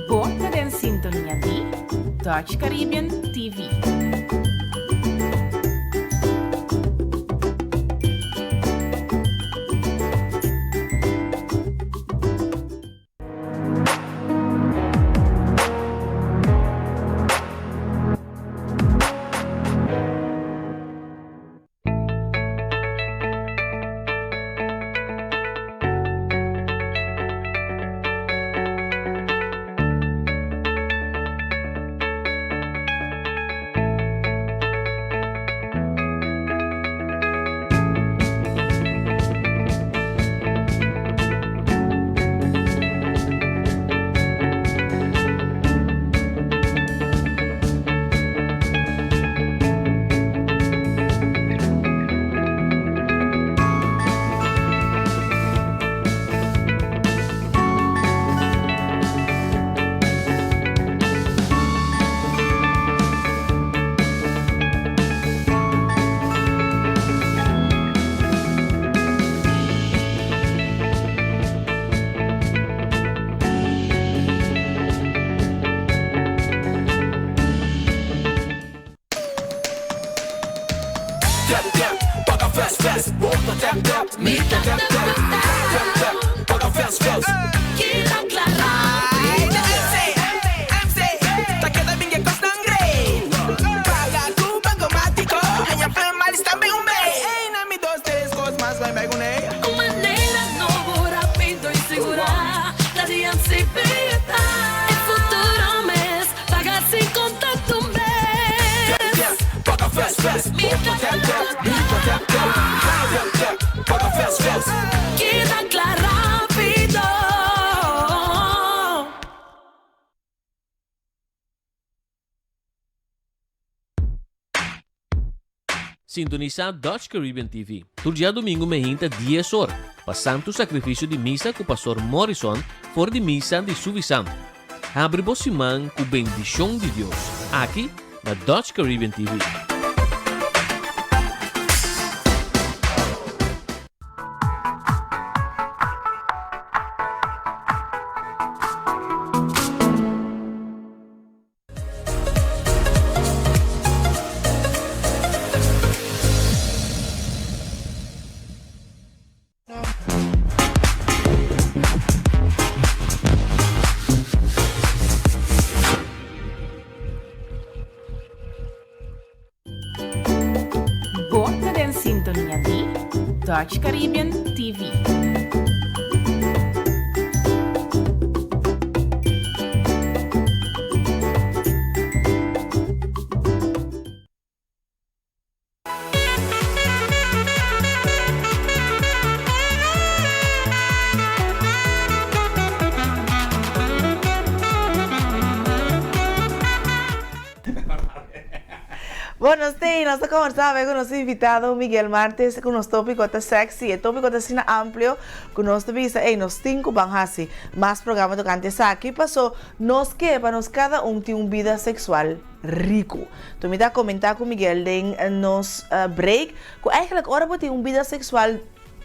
Bo ta den sintonia di Dutch Caribbean TV. Tap tap, paga fast fast, bo ta tap tap, mi ta tap tap, tap tap, paga fast fast. Keda klara. MC, MC, ta keda bin e kosnan great. Paga ku Bankomatiko, haña plan malis tambe un bey. Ey, na mi dos tres kos mas bai bai kuné. Un manera nobo, rapido i sigurá, ta di MCB ta. E futuro mes, paga sin kontakto mes. Tap tap, paga fast fast, bo ta tap tap, mi ta tap tap, tap tap, paga. fast. Keda kla rápido. Sintonisá Dutch Caribbean TV tur djadumingu meinta dies or pa Santu Sakrifisio di Misa ku Pastor Morrison for di Misa di Suffisant. Habri bo siman ku bendishon di Dios aki na Dutch Caribbean TV. Bo ta den sintonia di Dutch Caribbean TV. Bueno, sí, nos ta conversa awe cu nos invitado Miguel Martes cu nos topico ta sexy. E topico ta asina amplio cu nos ta bisa, ey, nos tin cu ban haci mas programa tocante esaki paso nos ke pa nos cada un tin un bida sexual rico. Enton mi ta comenta cu Miguel den nos break cu eigenlijk ora bo tin un bida sexual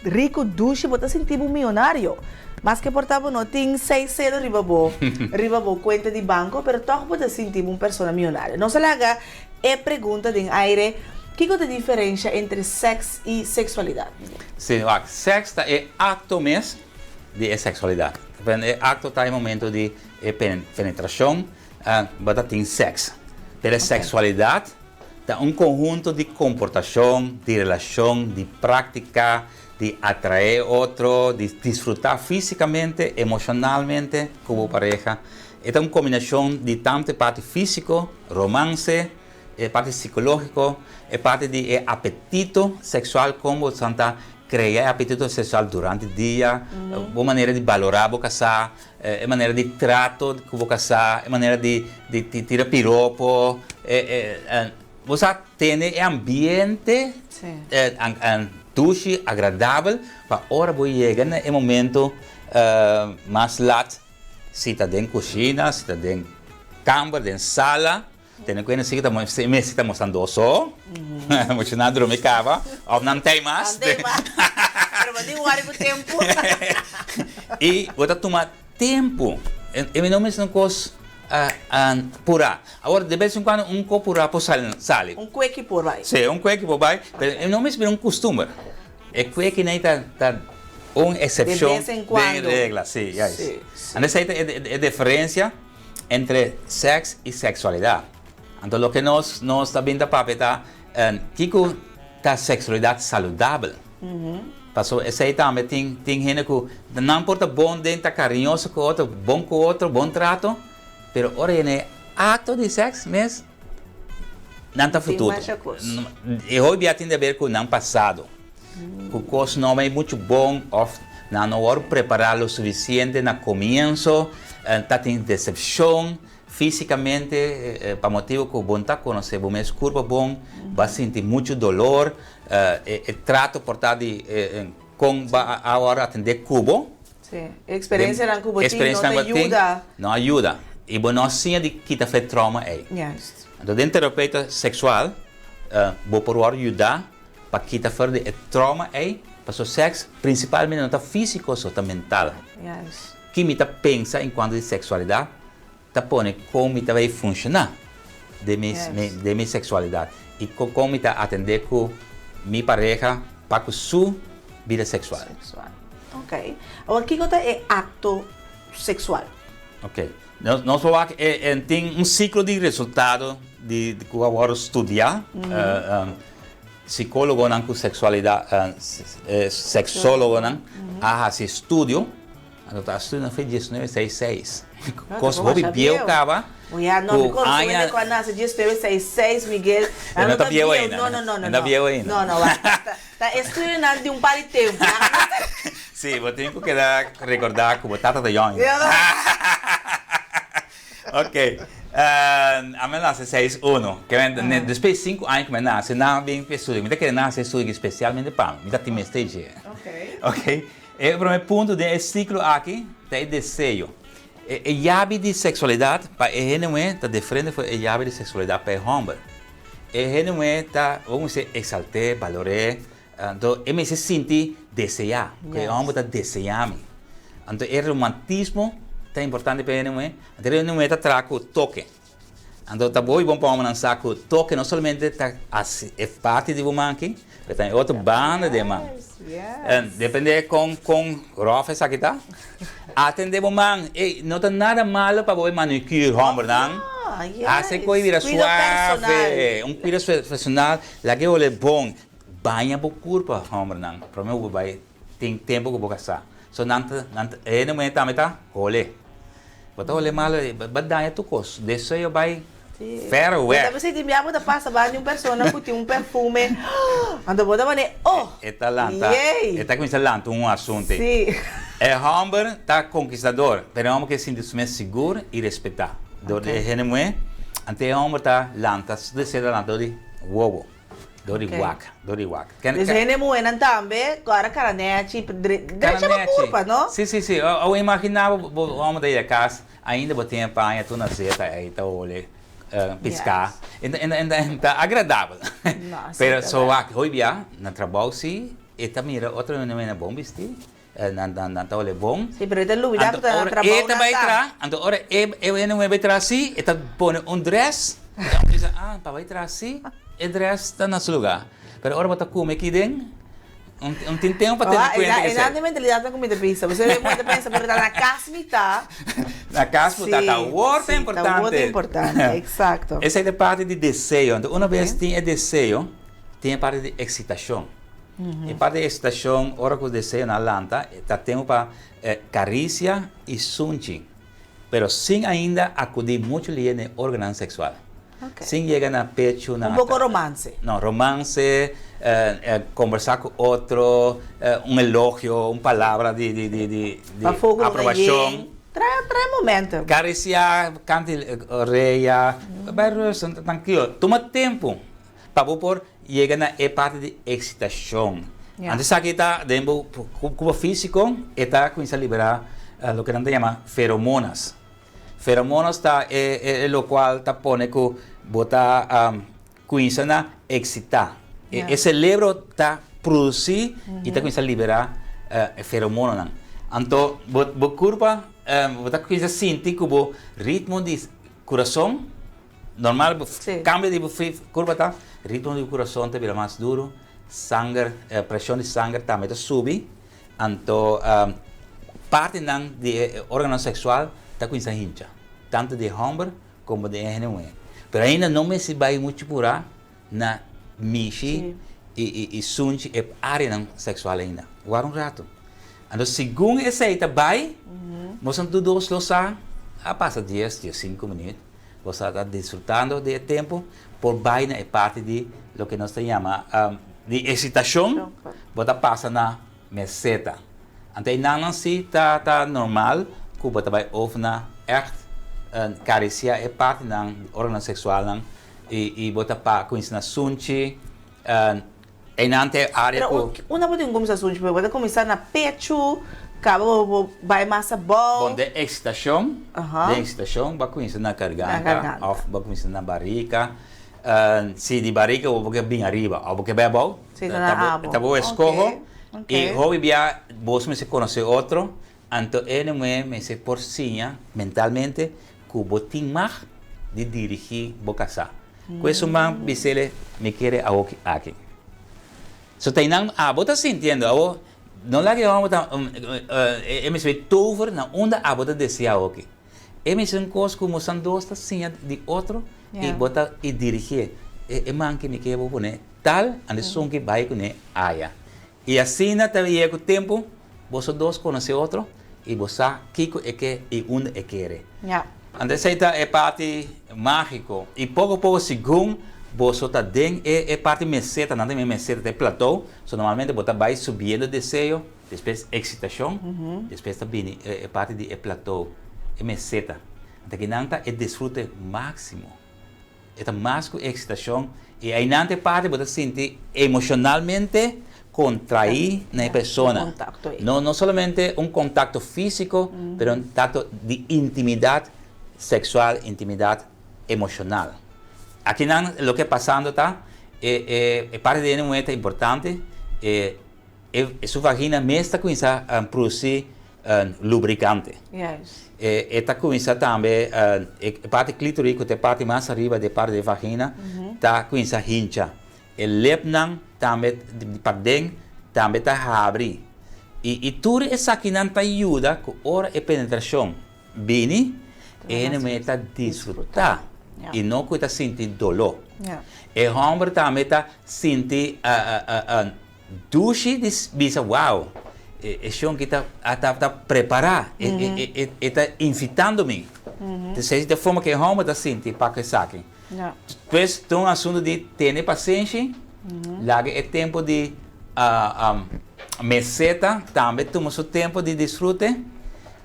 rico dushi bo ta sinti bo miyonario. Maske por ta bo no tin seis sero riba bo riba bo cuenta di banco pero toch bo ta sinti bo un persona miyonario. Nos a laga e pregunta den aire, kico ta diferencia entre sex y sexualidad? Si, wak, sex ta e acto mes di e sexualidad. E acto ta e momento di e penetracion, bo ta tin sex. Pero e sexualidad ta un conhunto di comportacion, di relacion, di practica, di atrae otro, di disfruta fisicamente, emocionalmente cu bo pareha. E ta un combinacion di tanto e parti fisico, romance, e parti psicologico, e parti di e apetito sexual, con bo ta crea e apetito sexual durante dia, bo manera di balora bo casa, e manera di trato cu bo casa, e manera di di tira piropo, e bo sa tene e ambiente dushi, agradabel pa ora bo yega na e momento mas lat, si ta den cushina, si ta den camber, den sala. Tene kuenta si ku ta mester ta mostrando so, muchu nan drumi kaba òf nan tei mas. Nan tei mas. Pero bo tin wòri ku tempu. I bo ta tuma tempu. E mi no mester un kos purá. Awor de bes en kuando un kos purá por sali. Un kweki por bai. Si, un kweki por bai, pero e no mester bira un kustumber. E kweki nei ta un eksepshon den regla. Si, juist. Anto esei ta e diferensia. Entre sèks i seksualidat. Anto loke nos nos ta bin ta papia ta kiko ta seksualidat saludabel. Pasobra esei tambe tin tin hende ku nan por ta bon den ta kariñoso ku otro, bon ku otro, bon trato, pero ora yena e akto di sèks mes nan ta fututu. E hopi bia tin di aber ku nan pasado. Ku kos no bai muchu bon òf nan no wòrdu prepará lo sufisiente na komienso, ta tin desepshon físikamente pa motibu ku bo no ta konosé bo mes kurpa bon, bo a sinti muchu dolor, e trato por ta di kon bo a wòrdu atendé ku bo. Sí, e eksperensianan ku bo tin no ta yuda. No a yuda. I bo no a siña di kita fe trauma ei. Juist. Anto den terapeuta seksual bo por wòrdu yudá Pa kita for di e trauma ei, pasobra sèks prinsipalmente no ta físiko so, ta mental. Ki mi ta pensa en kuanto di seksualidat ta pone kon mi ta bai funshoná den mi den mi seksualidat i kon mi ta atendé ku mi pareha pa ku su bida seksual. Ok. Awor kiko ta e akto seksual? Ok. Nos por wak e tin un siklo di resultado di ku a wòrdu studiá. Sikólogonan ku seksualidat, seksólogonan a hasi estudio. Anto ta estudio na fe diesnuebe seis seis. Kos hopi bieu kaba. Ya, no, mi konosé hende ku a nase diesnuebe seis seis, Miguel. E no ta bieu ainda. No, no, no, no. E no ta bieu ainda. No, no, wak. Ta estudionan di un par di tempu. Sí, bo tin ku keda rekordá ku bo tata ta yòn. Ok, ami a nase seis uno. Despues di sinku aña ku mi a nase, nan a bin ku e estudio. Mi ta kere nase e estudio aki spesialmente pa mi. Mi ta tin mester dje. Ok, e promé punto den e siklo aki ta e deseo. E yabi di seksualidat pa e hende muhé ta diferente for e yabi di seksualidat pa e hòmber. E hende muhé ta, bo mester eksalt'é, balor'é, anto e mester sinti deseá, ku e hòmber ta deseá mi. Anto e romantismo ta importante pa e hende muhé, anto e hende muhé ta traha ku toke. Anto ta bon i bon pa hòmbernan sa ku toke no solamente ta hasi e parti di bo man aki, pero tambe e otro banda di e man. Depende kon kon ròf esaki ta. Atendé bo man, ey, no ta nada malo pa bo e manicure, hòmbernan. Hasi e kos bira suave, un kuido personal, laga e hole bon. Baña bo kurpa, hòmbernan, promé ku bo bai tin tempu ku bo kasá. So nan ta, nan ta, e hende muhé tambe ta hole. Bo ta hole malo, bo daña tur kos. Deseo bai ver weg. Bo ta bisa di mia bo ta pasa banda di un persona ku tin un perfume, anto bo ta manera, oh! E ta lanta, e ta kuminsá lanta un asuntu ei. E hòmber ta konkistador, pero e hòmber ke sinti su mes sigur i respetá dor di e hende muhé. Anto e hòmber ta lanta, su deseo ta lanta dor di wowo. Dor di wak, dor di wak. Dus hende muhénan tambe ku ora kara nèchi, drecha bo kurpa, no? Si, si, si. Awor imaginá bo bo hòmber ta yega kas, ainda bo tin e paña tur na zeta ei ta hole piská. E ta agradabel. Pero so wak, hopi bia na trabou si e ta mira otro hende muhénan bon bistí. Nan nan ta hole bon. Sí, pero e ta lubida ku ta na trabou nan ta. Anto ora e hende muhé bai traha si, e ta pone un dress, e homber bisa, ah, pa bai traha si, e dress ta na su lugá. Pero ora bo ta kume aki den, un tin tempu pa tene kuenta esei. Esnan ta e mentalidatnan ku mi ta bisa. Bo sabi mi ta pensa, pero ta na kas mi ta. Na kas bo ta, ta wor ta importante. Ta wor ta importante, eksakto. Esei ta parti di deseo. Anto una bes tin e deseo, tin e parti di eksitashon. E parti di eksitashon, ora ku deseonan lanta, ta tempu pa karisia i sunchi, pero sin ainda akudí muchu lihe na e órganonan seksual. Sin yega na pechu, na. Un poko romanse. No, romanse, kombersá ku otro, un elogio, un palabra di aprobashon. Trae trae momento. Karisiá, kanta orea, bai rùst, trankilo. Tuma tempu. Pa bo por yega na e parti di eksitashon. Anto esaki ta den bo kurpo físiko e ta kuminsá liberá loke nan ta yama feromonas. Feromonas ta e lokual ta pone ku bo ta kuminsá na eksitá. E selebro ta produsí i ta kuminsá liberá e feromonanan. Anto bo kurpa bo ta kuminsá sinti ku bo ritmo di kurason Normal bo cambio di bo curpa ta ritmo di bo curason ta bira mas duro, sanger, presion di sanger tambe ta subi, anto partinan di e organo sexual ta cuminsa hincha, tanto di e homber como di e hende muhe. Pero ainda no mester bay mucho pura na mishi y sunchi e areanan sexual ainda. Wara un rato. Anto segun esey ta bay, boso tur dos lo sa a pasa dies, diescinco minuut. Bo sa ta disfrutando di e tempu por bai na e parti di loke nos ta yama di eksitashon, bo ta pasa na meseta. Anto einan si ta ta normal ku bo ta bai of na ègt karisiá e partinan di órganonan seksualnan i bo ta pa kuminsá na sunchi. Einan ta e área ku. Pero unda bo tin ku kuminsá sunchi? Bo ta kuminsá na pechu, kaba bo bo bai mas abou. Bon, den eksitashon, den eksitashon bo a kuminsá na garganta òf bo a kuminsá na barika. Si di barika bo ke bin ariba òf bo ke bai abou, ta bo eskoho. I hopi bia boso mester konosé otro, anto e muhé mester por siña mentalmente ku bo tin mag di dirigí bo kasá. Ku esun man bisele mi kere awoki aki. So ta einan abo ta sintiendo abo no laga e homber ta e mester bay tover na unda abo ta desea awoki. E mester un kos ku mosan dos ta siña di otro i bo ta i dirigie e man ki mi ke bo pone tal anda esun ki bay kune aya. I asina ta yega ku tempu boso dos konosé otro i bo sa kiko e ke i unda e kere. Anto esei ta e parti mágiko. I poko poko segun boso ta den e e parti meseta, nan ta yama e meseta, ta e plateau, so normalmente bo ta bai subiendo deseo, despues eksitashon, despues ta bini e parti di e plateau, e meseta. Anto akinan ta e disfrute máksimo. E ta mas ku eksitashon i einan ta e parti bo ta sinti emoshonalmente kontraí na e persona. No no solamente un kontakto físiko, pero un kontakto di intimidat seksual, intimidat emoshonal. Akinan loke pasando ta e e e parti di hende muhé ta importante, e e su vagina mes ta kuminsá produsí lubricante. E ta cuminsa tambe e parti clitoris cu ta e parti mas ariba di e parti di e vagina ta cuminsa hincha. E lepnan tambe paden tambe ta habri. Y tur esakinan ta yuda cu ora e penetracion bini e hende muher ta disfruta y no cu e ta sinti dolo. E homber tambe ta sinti Dushi di bisa wow e shon ki ta ta prepara e ta invitando mi. Entonces e forma ku e hòmber ta sinti pa ku esaki. Pues ta un asuntu di tene pasenshi, laga e tempu di meseta tambe tuma su tempu di disfrute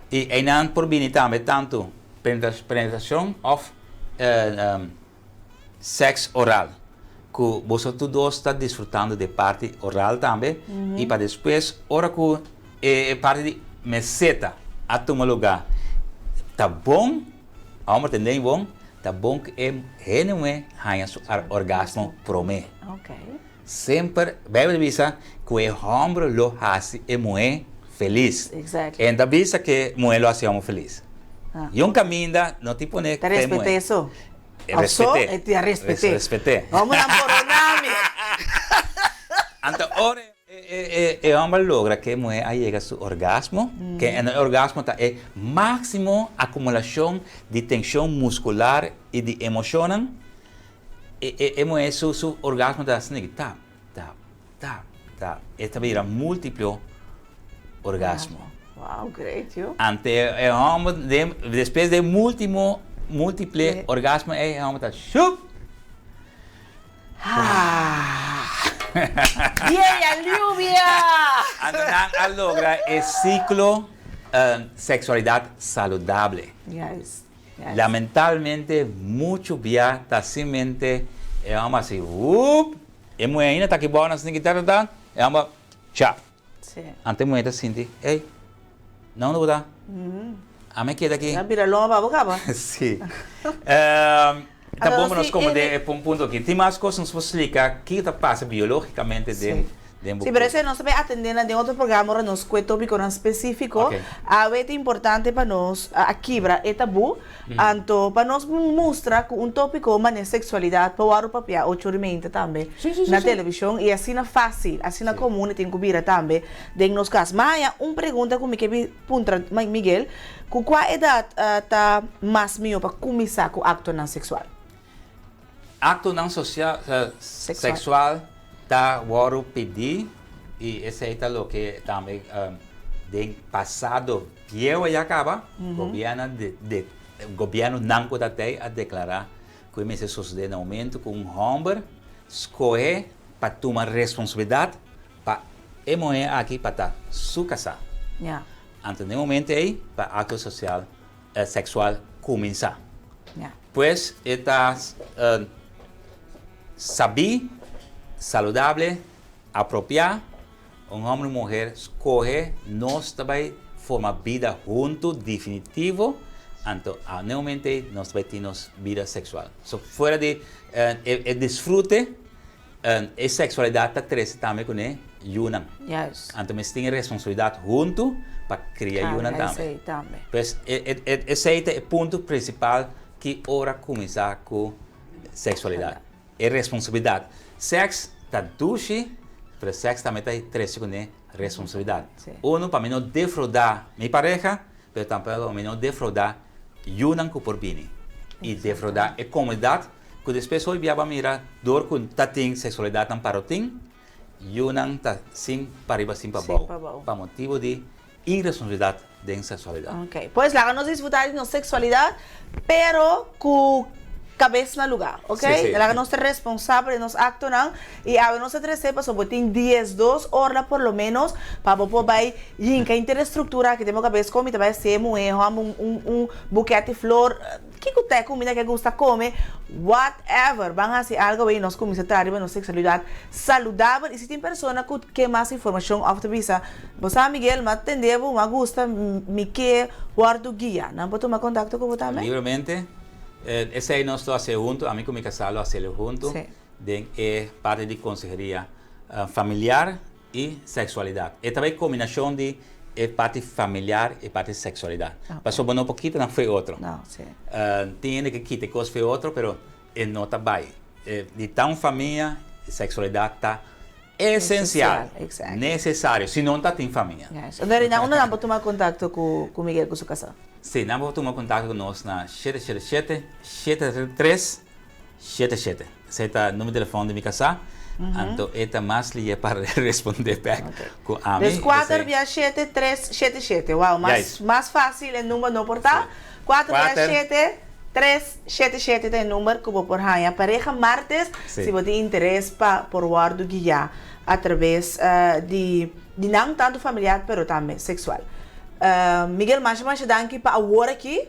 i einan por bini tambe tantu penetrashon òf Sèks oral, ku boso tur dos ta disfrutando di e parti oral tambe i pa despues ora ku e parti di meseta a tuma lugá ta bon, hòmber ta tende bon, ta bon ku e hende muhé haña su orgasmo promé. Semper Bijbel ta bisa ku e hòmber lo hasi e muhé felis. E no ta bisa ku e muhé lo hasi e hòmber felis. I un kaminda no tin pone Ta pa e respet'é muhé. eso. E Òf so respet'é. e ta respet'é. Respet'é. Hòmbernan porona mi. Anto ora e hòmber logra ku e muhé a yega su orgasmo, ku e orgasmo ta e máksimo akumulashon di tenshon muskular i di emoshonnan, E muhé su su orgasmo ta asina ki tap, tap, tap, tap. E ta bira multiplo orgasmo. Wow, great yo. Ante e hòmber den despues den multimo multiple orgasmo ei e hòmber ta shup. Yey a lluvia! Anto nan a logra e siklo seksualidat saludable. Juist. Lamentablemente muchu bia ta simplemente e hòmber hasi wup, e muhé ainda ta aki bou na sinti ta ta ta, e hòmber cha. Anto e muhé ta sinti, ey, na unda bo ta? Ami a keda aki. A bira loma pa bo kaba. Si. Ta bon pa nos komprendé e punto aki. Tin mas kos nos por splika kiko ta pasa biológikamente den den bo Sí, pero esei nos ta bay atendé nan den otro programa ora nos kue tópikonan spesífiko. Awe ta importante pa nos a kibra e tabú, anto pa nos mustra ku un tópiko manera seksualidat por wòrdu papiá ocho ora i meinta tambe na televishon i asina fásil, asina komun e tin ku bira tambe den nos kas. Ma haña un pregunta ku mi ke Puntra Miguel, Ku kua edat ta mas mihó pa kuminsá ku aktonan seksual? Aktonan seksual ta wòrdu pidí i esei ta loke tambe den pasado bieu a ya kaba, gobièrnunan ku ta tei a deklará ku e mester sosodé na momentu ku un hòmber skohe pa tuma responsabilidat Pa e muhé aki pa ta su kasá. Anto den e momento ei pa akto sosial seksual kuminsá. Pues e ta sabí, saludable, apropiá un hòmber i muher skohe nos ta bai forma bida huntu definitivo, anto na e momento ei nos ta bai tin nos bida seksual. So fuera di e disfrute. E seksualidat ta trese tambe kuné yunan. Anto mester tin e responsabilidat huntu pa kria yunan tambe. Pues esei ta e punto prinsipal ki ora kuminsá ku seksualidat. E responsabilidat. Sèks ta dushi, pero sèks tambe ta trese kuné responsabilidat. Uno, pa mi no defroudá mi pareha, pero tampoco pa mi no defroudá yunan ku por bini i defroudá e komunidat. Ku despues hoy bia bo a mira dor ku ta tin seksualidatnan parotin, yunan ta sin pariba sin pabou pa motibu di iresponsabilidat den seksualidat. Ok, pues laga nos disfruta di nos seksualidat, pero ku. Kabes na lugá, ok? Laga nos ta responsabel di nos aktonan i awe nos ta trese pasobra bo tin diesdos ora por lo ménos pa bo por bai yinka henter e struktura aki den bo kabes kon mi ta bai hasié muhé hòmber un un un bukèt di flor kiko ta e kumida ke gusta kome whatever ban hasi algu awe i nos kuminsá traha riba nos seksualidat saludabel i si tin persona ku ke mas informashon òf ta bisa bo sa Miguel mi a tende bo mi a gusta mi ke wòrdu guia nan por tuma kontakto ku bo tambe? Libremente. Esei nos lo hasié huntu, ami ku mi kasá lo hasié huntu den e parti di konseheria familiar i seksualidat. E ta bai kombinashon di e parti familiar i e parti seksualidat. Pasobra bo no por kita nan fo'i otro. Tin hende ke kita e kos fo'i otro pero e no ta bai. Di ta un famia, seksualidat ta esensial, nesesario. Si no ta tin famia. Anto unda nan por tuma kontakto ku Miguel ku su kasá? Sí, nan por tuma kontakto ku nos na shete shete shete, shete tres, shete shete. Esei ta numero di telefòn di mi kasá, anto e ta mas lihe pa respondé bèk ku ami. Dus kuater bia shete tres shete shete. Wow, mas mas fásil e number no por ta. Kuater bia shete tres shete shete ta e number ku bo por haña Pareha Martes si bo tin interes pa por wòrdu guiá atraves di di nan tantu familiar pero tambe seksual. Miguel masha masha danki pa awor aki.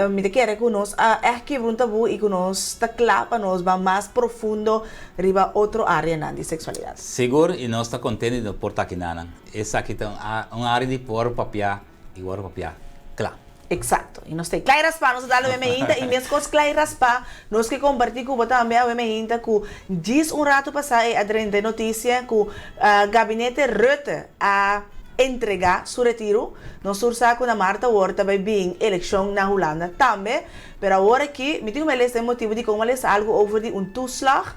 Mi ta kere ku nos a ègt kibra un tabú i ku nos ta kla pa nos ban mas profundo riba otro áreanan di seksualidat. Sigur i nos ta kontent di no por ta akinanan. Esaki ta un área di por papia i wòrdu papia kla. Eksakto. I nos ta e kla i raspá. Nos a dal awe meinta i meskos kla i raspá nos ke kompartí ku bo tambe awe meinta ku djis un ratu pasá e a drenta e notisia ku Gabinete Rutte a entregá su retiru. Nos tur sa ku na mart awor ta bai bin elekshon na Hulanda tambe. Pero awor aki mi tin ku mi a lesa e motibu dikon mi a lesa algu over di un toeslag,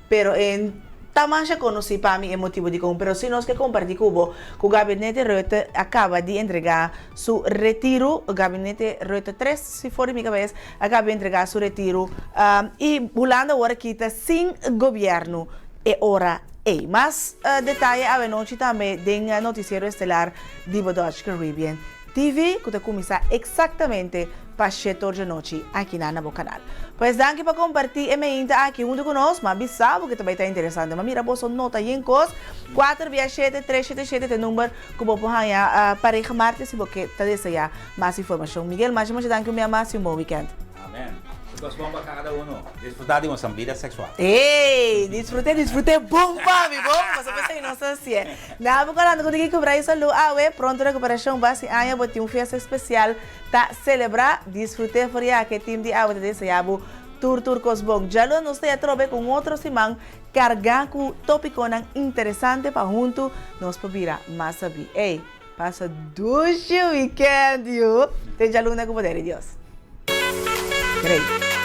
pero e ta masha konosí pa mi e motibu dikon. Pero si nos ke kompartí ku bo ku Gabinete Rutte a kaba di entregá su retiru, Gabinete Rutte tres si for di mi kabes a kaba di entregá su retiru i Hulanda awor aki ta sin gobièrnu e ora ei. Mas detaye awenochi tambe den Noticiero Estelar di bo Dutch Caribbean TV ku ta kuminsá eksaktamente pa shetor djanochi akinan na bo kanal. Pues danki pa kompartí e meinta aki huntu ku nos. M'a bisa bo ku ta bai ta interesante. M'a mira boso nota yen kos. Kuater bia shete, tres shete shete ta e number ku bo por haña Pareha Martes si bo ke ta deseá mas informashon. Miguel, masha masha danki un bia mas i un bon wikènt. Amen. Su kos bon pa kada uno. Disfrutá di boso bida seksual. Ey! Disfruté, disfruté bon pa mi, bon? Pasobra esei nos ta hasié. Na bo kalando ku tin ki kubra i salú awe, pronto rekuperashon basi aña bo tin un fiesta espesial ta selebrá. Disfruté for ya ke tim di awe ta deseá bo tur tur kos bon. Djaluna nos ta ya trobe ku un otro siman kargá ku topikonan interesante pa huntu nos por bira mas sabí. Ey, pasa dushi wikènt yu! Te djaluna ku poder di Dios. Great!